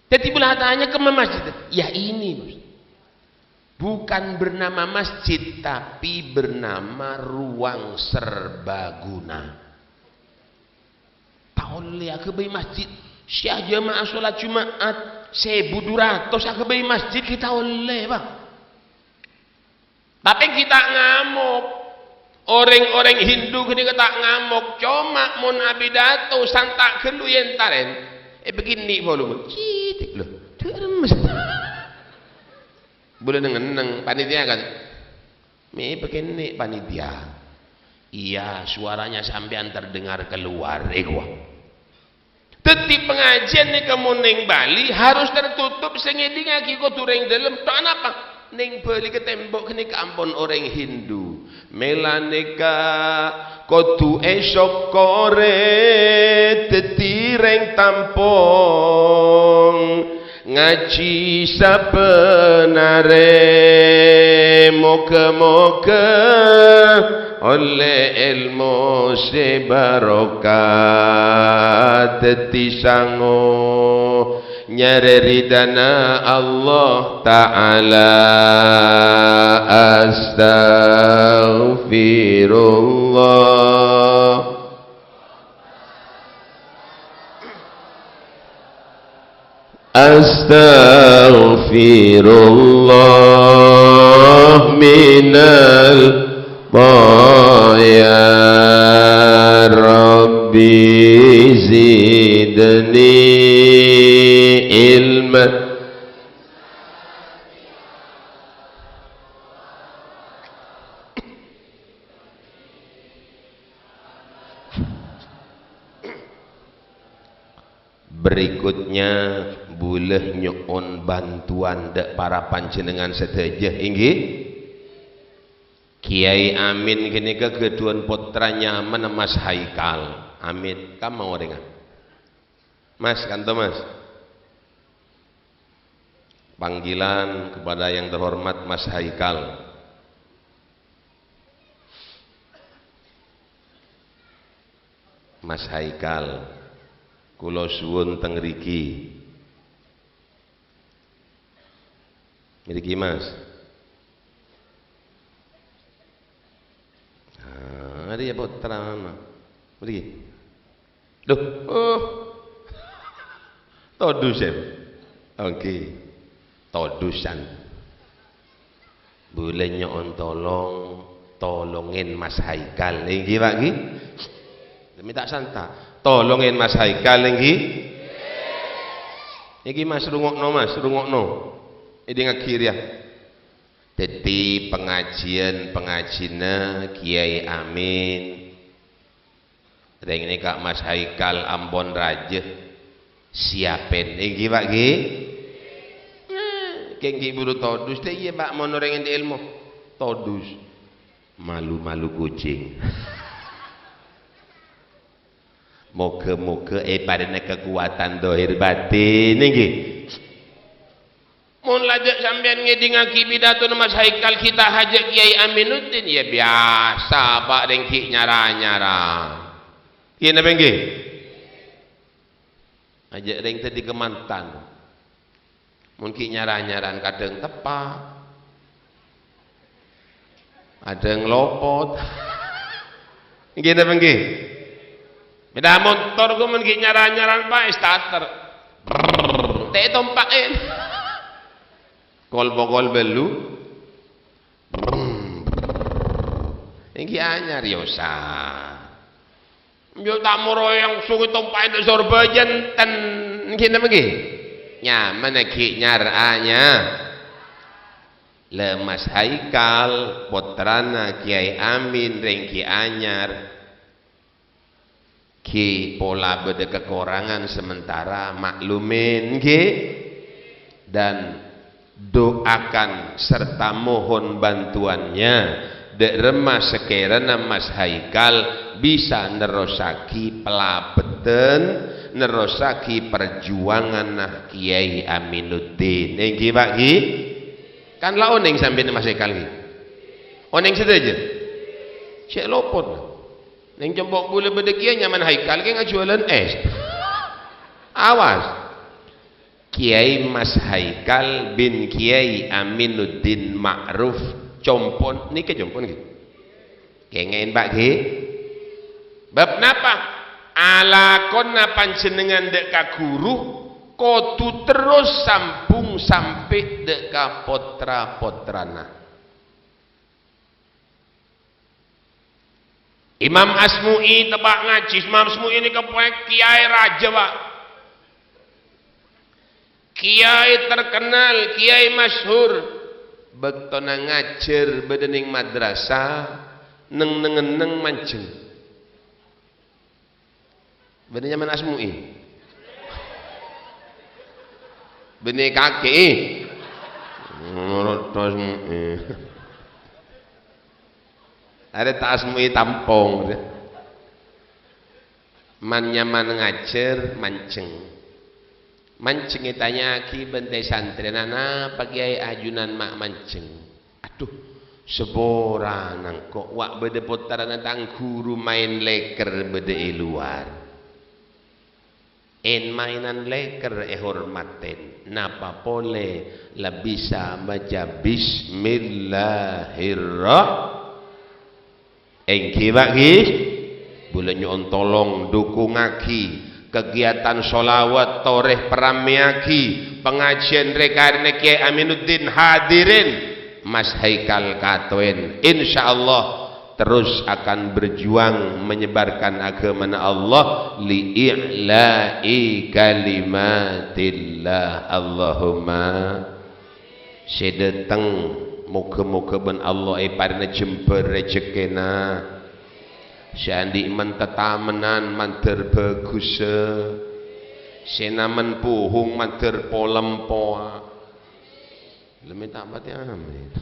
Dhâddhi bulâ atanya kemma masjid. Ya ini, Bos. Bukan bernama masjid, tapi bernama ruang serbaguna. Ta' ollè aghâbây masjid. Sè ajâma'ah sholat Juma'at, sèbu du ratos aghâbây masjid, ghi' ta' ollè, Pak. Tapè ghi' ta' ngamok. Orèng-orèng Hindu ghânèka ta' ngamok. Coma mon apidato, santa' ghâllu èntarèn. Èpakènè' volume. Citik, lho. Dâ' remmes. Bulâ neng-enneng, panitia kan. Mè' pakènè' panitia. Iya, suaranya sampèyan terdengar keluar, èkowa. Dhâddhi, pangajiân nèka mon neng Bali harus tertutup, sè ngèdingngaghi kodhu rèng dâlem. Tok anapa? Neng Bali ka tembok ghânèka ampon orèng Hindu. Mèla nèka kodhu èsokkorè dhâddhi rèng tampong. Ngajhi sabbhân arè, moghâ-moghâ ollè èlmo sè barokah, dhâddhi sango nyarè ridhâna Allah Ta'ala. Astaghfirullah. Astaghfirullah minal thaya. Rabbi zidni ilman. Berikutnya, bulâ nyo'on bantuan dâ' para panjhennengngan sadhâjâ, èngghi? Kiai Amin ghânèka ghâdhuwân pottra nyamana Mas Haikal. Amin, kamma orèngnga? Mas, kanto, Mas. Panggilan kepada yang terhormat Mas Haikal. Mas Haikal, kaulâ suwun teng riki. Riki, Mas. Ah, riki pottra, Mas. Riki. Loh, oh. Todus, ya? Oke. Todusan. Bulâ nyo'on tolong, tolongin Mas Haikal. Èngghi, Pak, èngghi? Mènta santa. Tolongin Mas Haikal, èngghi? Èngghi, Mas, rungokno, Mas, rungokno. Èdingngaghi rèya. Dhâddhi, pangajiyân-pangajiyânna Kèyaè Amin. Rèng nèka Mas Haikal ampon rajâ. Siapèn. Èngghi, Pak, ghi? Kèng ghi' buru todus. Dâ' iyâ, Pak, mon orèng andi' èlmo. Todus. Malu-malu kucing. Moghâ-moghâ èparèngana kakowadhân dhâhir bâdhin, èngghi. Mon lajâ' sampèyan ngèdingngaghi pidatona Mas Haikal, ghi' ta' hajâ' Kèyaè Aminuddin, iyâ biyasa, Pak, rèng ghi' nyar-anyar. Ghi' napa èngghi? Ajâ' rèng dhâddhi kamantan. Mon ghi' nyar-anyar, kadhâng teppa', kadhâng lopot. Èngghi napa èngghi? Bâdâ motor ghu mon ghi' nyar-anyar, Pak, starter. Brrrr, ta' ètompa'è. Kol-pokol bâllu. Brrrr. Èngghi anyar, yâ osa. Yo ta' moro langsung ètompa'è dâ' Sorbhâjâ, enten. Èngghi napa èngghi? Nyamana ghi' nyar-anyar. La Mas Haikal, pottrana Kèyaè Amin, rèng ghi' anyar. Ghi' pola bâdâ kakorangan, sementara maklumè, èngghi. Dan doakan serta mohon bantuannya, dâ' remma sakèrana Mas Haikal bisa nerrossaghi palabâdhân, nerrossaghi parjuwanganna Kèyaè Aminuddin. Èngghi, Pak, ghi? Kan la onèng sampèyan Mas Haikal, ghi? Onèng sadhâjâ? Cè' lopot. Neng compo' bulâ bâdâ kèya nyamana Haikal kèng ajhuwâlân ès. Awas. Kèyaè Mas Haikal bin Kèyaè Aminuddin Ma'ruf, compo'na, nèka compo'na, ghi? Kèngèng, Pak, ghi? Bâb napa? Alakonna panjhennengngan dâ' ka ghuru kodhu terros sambung sampè' dâ' ka potra-potrana. Imam Asmu'i teppa' ngajhi. Imam Asmu'i nèka pè-, kèyaè rajâ, Pak. Kèyaè terkenal, kèyaè masyhur. Bâktona ngajhâr bâdâ neng madrasah, neng-, neng-, neng manjheng. Bânnè nyamana Asmu'i? Bânnè kakè'è? Menurut Asmu'i. Arè ta' Asmu'i tampong. Man-nyaman ngajhâr manjheng. Manjheng ètanya'aghi bân te-santrèna, "Napa, Kèyaè, ajunan ma' manjheng?" "Adhu, saporana engko', wa' bâdâ pottrana tang ghuru maèn lèkèr bâdâ è lowar." "En-maènan lèkèr èhormatè, napa polè la bisa maca bismillahirrah-" Èngghi, Pak, ghi? Bulâ nyo'on tolong dukungaghi kegiatan sholawat, torè paramèyaghi pangajhiân rè-karèna Kèyaè Aminuddin, hadirin Mas Haikal Katoen. Insyaallah terus akan berjuang menyebarkan agamana Allah, li i'la'i kalimatillah. Allahumma. Sè dâteng, moghâ-moghâ bân Allah èparèna jembhâr rejhekkèna. Sè andi' men-, tatamennan mandhâr bhâghussâ. Sè namen pohong mandhâr polempowa. Lemme ta' patè amin.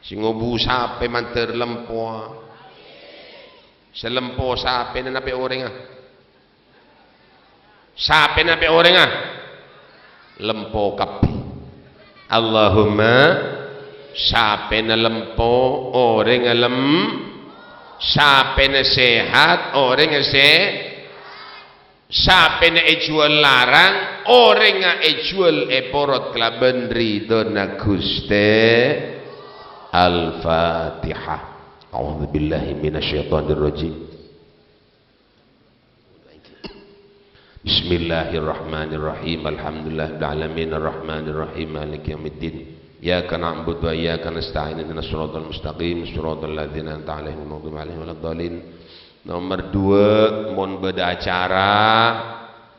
Sè ngobu sapè mandhâr lempowa. Sè lempo sapèna napè orèngnga? Sapèna pè' orèngnga? Lempo kabbhi. Allahumma sapèna lempo, orèngnga lem-, sapèna sehat, orèngnga se-, sapèna èjhuwâl larang, orèngnga èjhuwâl èporot kalabân ridhona Ghustè. Al-Fatihah. A'udzubillahi minasyaitonirrajim. Bismillahirrahmanirrahim. Alhamdulillahirabbil alamin, arrahmanirrahim, maliki yaumiddin. Iyyaka na'budu wa iyyaka nasta'in. Ihdinas siratal mustaqim, siratal ladzina an'amta 'alaihim, ghairil maghdubi 'alaihim waladdallin. Nomor dua, mon bâdâ acara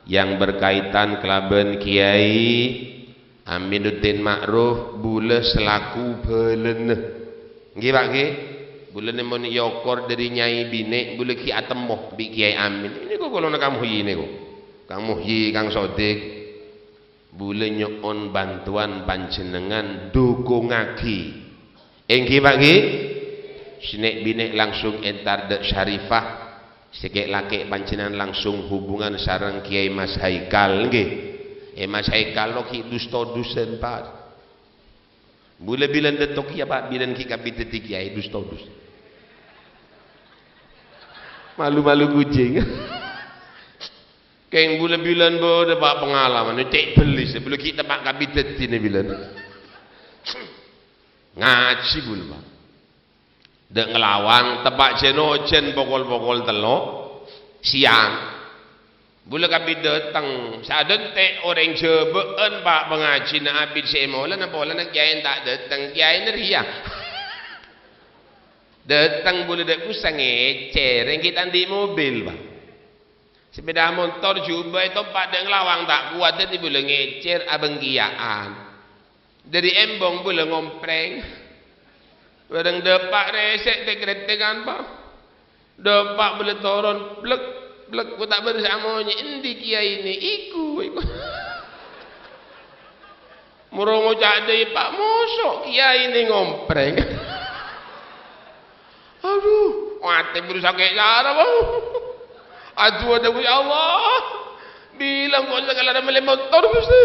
yang berkaitan kalabân Kiai Aminuddin Ma'ruf, bulâ selaku bhâlâna. Ngghi, Pak, ngghi? Bulâ nèmon èokor dhâri nyai binè', bulâ ghi' atemmo bi' Kèyaè Amin. Ini kok kaulâ Kang Muhyi nèko. Kang Muhyi, Kang Sodik. Bulâ nyo'on bantuan panjhennengngan dukungaghi. Èngghi, Pak, ngghi? Sè nè'-binè' langsung entar dâ' Syarifah. Sè kè'-lakè' panjhennengngan langsung hubungan sareng Kèyaè Mas Haikal, ngghi? Eh, Mas Haikal lo ghi' dus-todusan, Pak. Bulâ bilân dâ' tokèya, Pak, bilân ghi' kabbhi dhâddhi kèyaè dus-todus. Malu-malu kucing. Kèng bulâ bilân bâdâ, Pak, pengalaman. Cè' bellis, bulâ ghi' teppa' kabbhi dhâddhina bilân. Ngajhi bulâ, Pak. Dâ' ngalawang, teppa' jhân-ojhân pokol-pokol tello' siang. Bulâ kabbhi dâteng, sadhânte' orèng Jhâbâ'ân, Pak, pangajhina abit sè èmolana polana kèyaèna ta' dâteng, kèyaèna rèya. Dâteng bulâ dâ' kassa ngècèr, èngghi ta' andi' mobil, Pak. Sepèda montor jhubâ ètompa' dâ' ngalawang ta' kowat, dhâddhi bulâ ngècèr abângkèya'an. Dhâri embong bulâ ngomprèng. Bârâng dâpa' rèsè' tèk-rètèkan, Pak. Dâpa' bulâ toron, blek, blek, ko ta' bârâs amonyè, "Endi kèyaè nè?" "Iku, iku." Moro ngoca' dâi, Pak, "Moso' kèyaè nè ngomprèng?" Adu, matè buru sakè' cara, Pak. Adu, adu, ya Allah. Bilân kok sakala mèlè montor, Ghustè.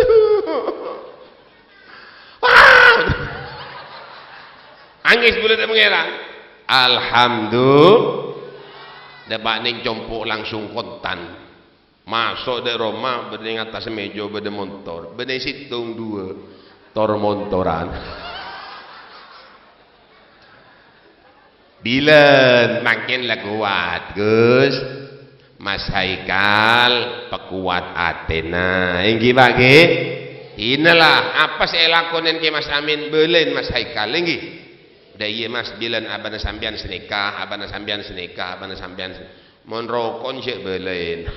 Wah! Angès bulâ dâ' Pangèran. Alhamdulillah. Dâpa' nèng compo' langsung kontan. Maso' dâ' roma, bâdâ neng attas mèja bâdâ montor, bâdâ sèttong duwâ', tor-montoran. Bilân, mangkèn la kowat, Gus. Mas Haikal, pakowat atèna. Èngghi, Pak, ngghi? Dinala, apa sè èlakonè Kè Mas Amin, bâlâi Mas Haikal, èngghi? Dâ' iyâ, Mas, bilân abâna sampèyan sanèka, abâna sampèyan sanèka, abâna sampèyan sa-, Mon roko' jhâ' bâlâi.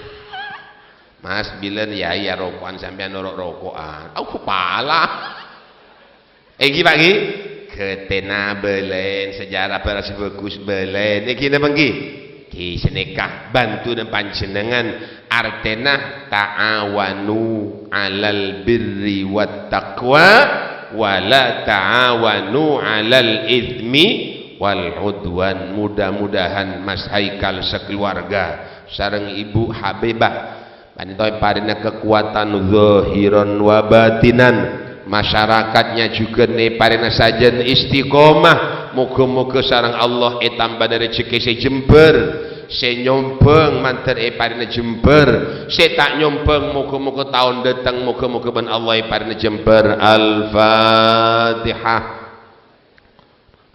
Mas, bilân, ya, ya, roko'an sampèyan noro' roko'an. Au, pala. Èngghi, Pak, ngghi? Ghâtèna bâlâi, sejarah bârâs bhâghus bâlâi. Nèkè napa èngghi? Ghi sanèka bhântona panjhennengngan, artèna ta'awanu 'alal birri wat taqwa, wa la ta'awanu 'alal itsmi wal 'udwan. Mudah-mudahan Mas Haikal sakeluarga sareng Ibu Habibah panèka èparèngana kakowadhân zahiran wa batinan. Masyarakatnya jhughân èparèngana sajân istiqomah. Moghâ-moghâ sareng Allah ètambâna rejhekkè sè jembhâr, sè nyombhâng mandhâr èparèngana jembhâr, sè ta' nyombhâng moghâ-moghâ taon dâteng moghâ-moghâ bân Allah èparèngana jembhâr. Al-Fatihah.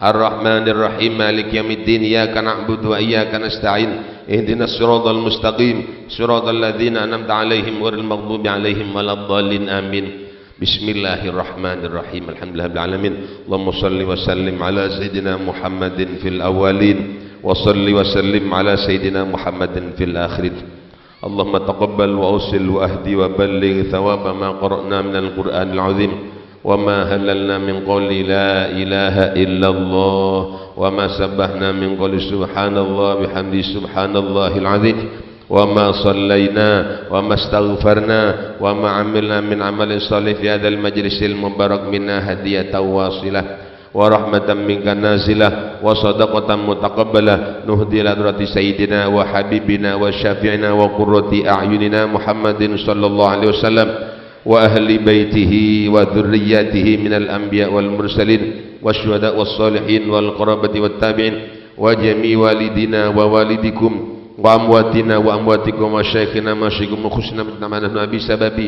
الرحمن الرحيم، مالك يوم الدين، إياك نعبد وإياك نستعين، اهدنا الصراط المستقيم، صراط الذين أنعمت عليهم غير المغضوب عليهم ولا الضالين، آمين. بسم الله الرحمن الرحيم، الحمد لله رب العالمين، اللهم صل وسلم على سيدنا محمد في الأولين، وصل وسلم على سيدنا محمد في الآخرين. اللهم تقبل وأوصل وأهد وبلغ ثواب ما قرأنا من القرآن العظيم، وما هللنا من قول لا إله إلا الله، وما سبحنا من قول سبحان الله بحمده سبحان الله العظيم، وما صلينا، وما استغفرنا، وما عملنا من عمل صالح في هذا المجلس المبارك منا هدية واصلة. ورحمة منك نازلة وصدقة متقبلة نهدي إلى حضرة سيدنا وحبيبنا وشفيعنا وقرة أعيننا محمد صلى الله عليه وسلم وأهل بيته وذرياته من الأنبياء والمرسلين والشهداء والصالحين والقرابة والتابعين وجميع والدينا ووالديكم وأمواتنا وأمواتكم ومشايخنا ومشايخكم وخصوصنا بسبب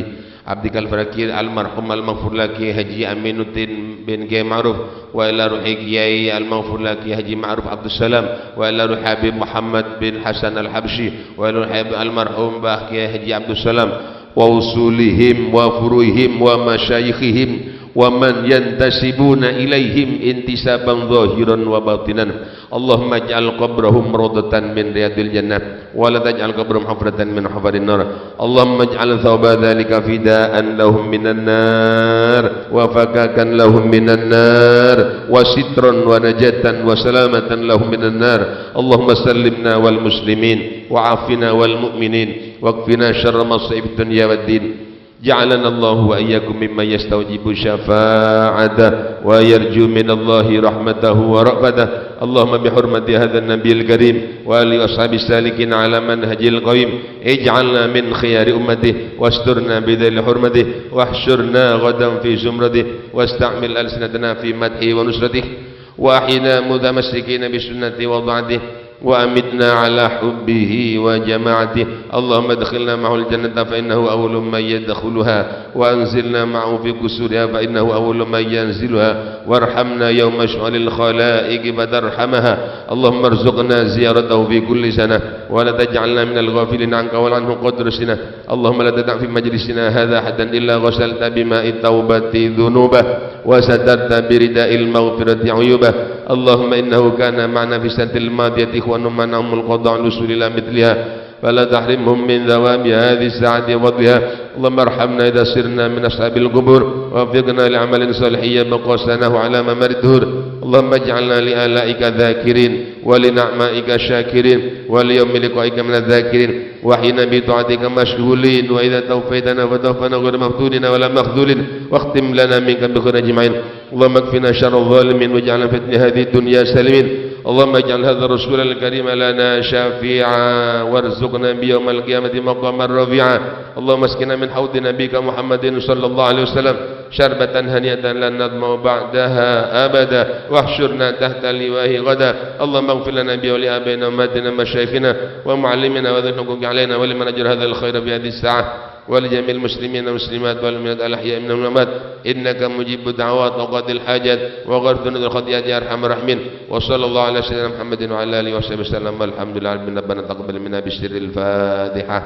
عبدك الفقير المرحوم المغفور لك حاجي أمين الدين بن كي معروف، وإلى روح كياي المغفور لك حاجي معروف عبد السلام، وإلى روح حبيب محمد بن حسن الحبشي، وإلى روح حبيب المرحوم باه كياي حاجي عبد السلام، وأصولهم وفروعهم ومشايخهم ومن ينتسبون إليهم انتسابا ظاهرا وباطنا. اللهم اجعل قبرهم روضة من رياض الجنة، ولا تجعل قبرهم حفرة من حفر النار. اللهم اجعل ثواب ذلك فداء لهم من النار، وفكاكا لهم من النار، وسترا ونجاة وسلامة لهم من النار. اللهم سلمنا والمسلمين، وعافنا والمؤمنين، واكفنا شر مصائب الدنيا والدين. جعلنا الله وإياكم ممن يستوجب شفاعته ويرجو من الله رحمته ورأفته. اللهم بحرمة هذا النبي الكريم وآله وأصحابه السالكين على منهجه القويم، اجعلنا من خيار أمته، واسترنا بذيل حرمته، واحشرنا غدا في زمرته، واستعمل ألسنتنا في مدحه ونصرته، وأحينا متمسكين بسنته وطاعته، وأمتنا على حبه وجماعته. اللهم ادخلنا معه الجنة فإنه أول من يدخلها، وأنزلنا معه في قصورها فإنه أول من ينزلها، وارحمنا يوم شؤال الخلائق فترحمها. اللهم ارزقنا زيارته في كل سنة، ولا تجعلنا من الغافلين عنك ولا عنه قدر سنة. اللهم لا تدع في مجلسنا هذا أحدا إلا غسلت بماء التوبة ذنوبه، وسترت برداء المغفرة عيوبه. اللهم إنه كان معنا في السنة الماضية إخوان منعهم القضاء عن الوصول إلى مثلها، فلا تحرمهم من ثواب هذه الساعة وفضلها. اللهم ارحمنا إذا صرنا من أصحاب القبور، ووفقنا لعمل صالح يبقى أثره على ممر الدهور. اللهم اجعلنا لآلائك ذاكرين، ولنعمائك شاكرين، وليوم لقائك من الذاكرين، وحين بطاعتك مشغولين، وإذا توفيتنا فتوفنا غير مفتونين ولا مخذولين، واختم لنا منك بخير أجمعين. اللهم اكفنا شر الظالمين، واجعلنا في هذه الدنيا سالمين. اللهم اجعل هذا الرسول الكريم لنا شفيعا، وارزقنا بيوم القيامة مقاما رفيعا. اللهم اسقنا من حوض نبيك محمد صلى الله عليه وسلم شربة هنيئة لا نظمأ بعدها أبدا، واحشرنا تحت لوائه غدا. اللهم اغفر لنا ولآبائنا وأمهاتنا ومشايخنا ومعلمينا وذوي الحقوق علينا ولمن أجر هذا الخير في هذه الساعة، ولجميع المسلمين والمسلمات والمؤمنات الأحياء منهم والأموات، إنك مجيب الدعوات وقاضي الحاجات وغافر الذنوب والخطيئات يا أرحم الراحمين. وصلى الله على سيدنا محمد وعلى آله وصحبه وسلم، والحمد لله رب العالمين. ربنا تقبل منا بسر الفاتحة.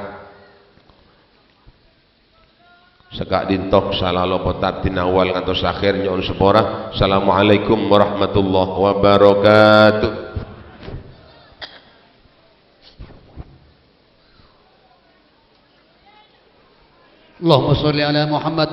Saka'dhinto sala lopot abdhina awal ngantos akhir nyo'on sapora. Assalamualaikum warahmatullahi wabarakatuh. اللهم صل على محمد.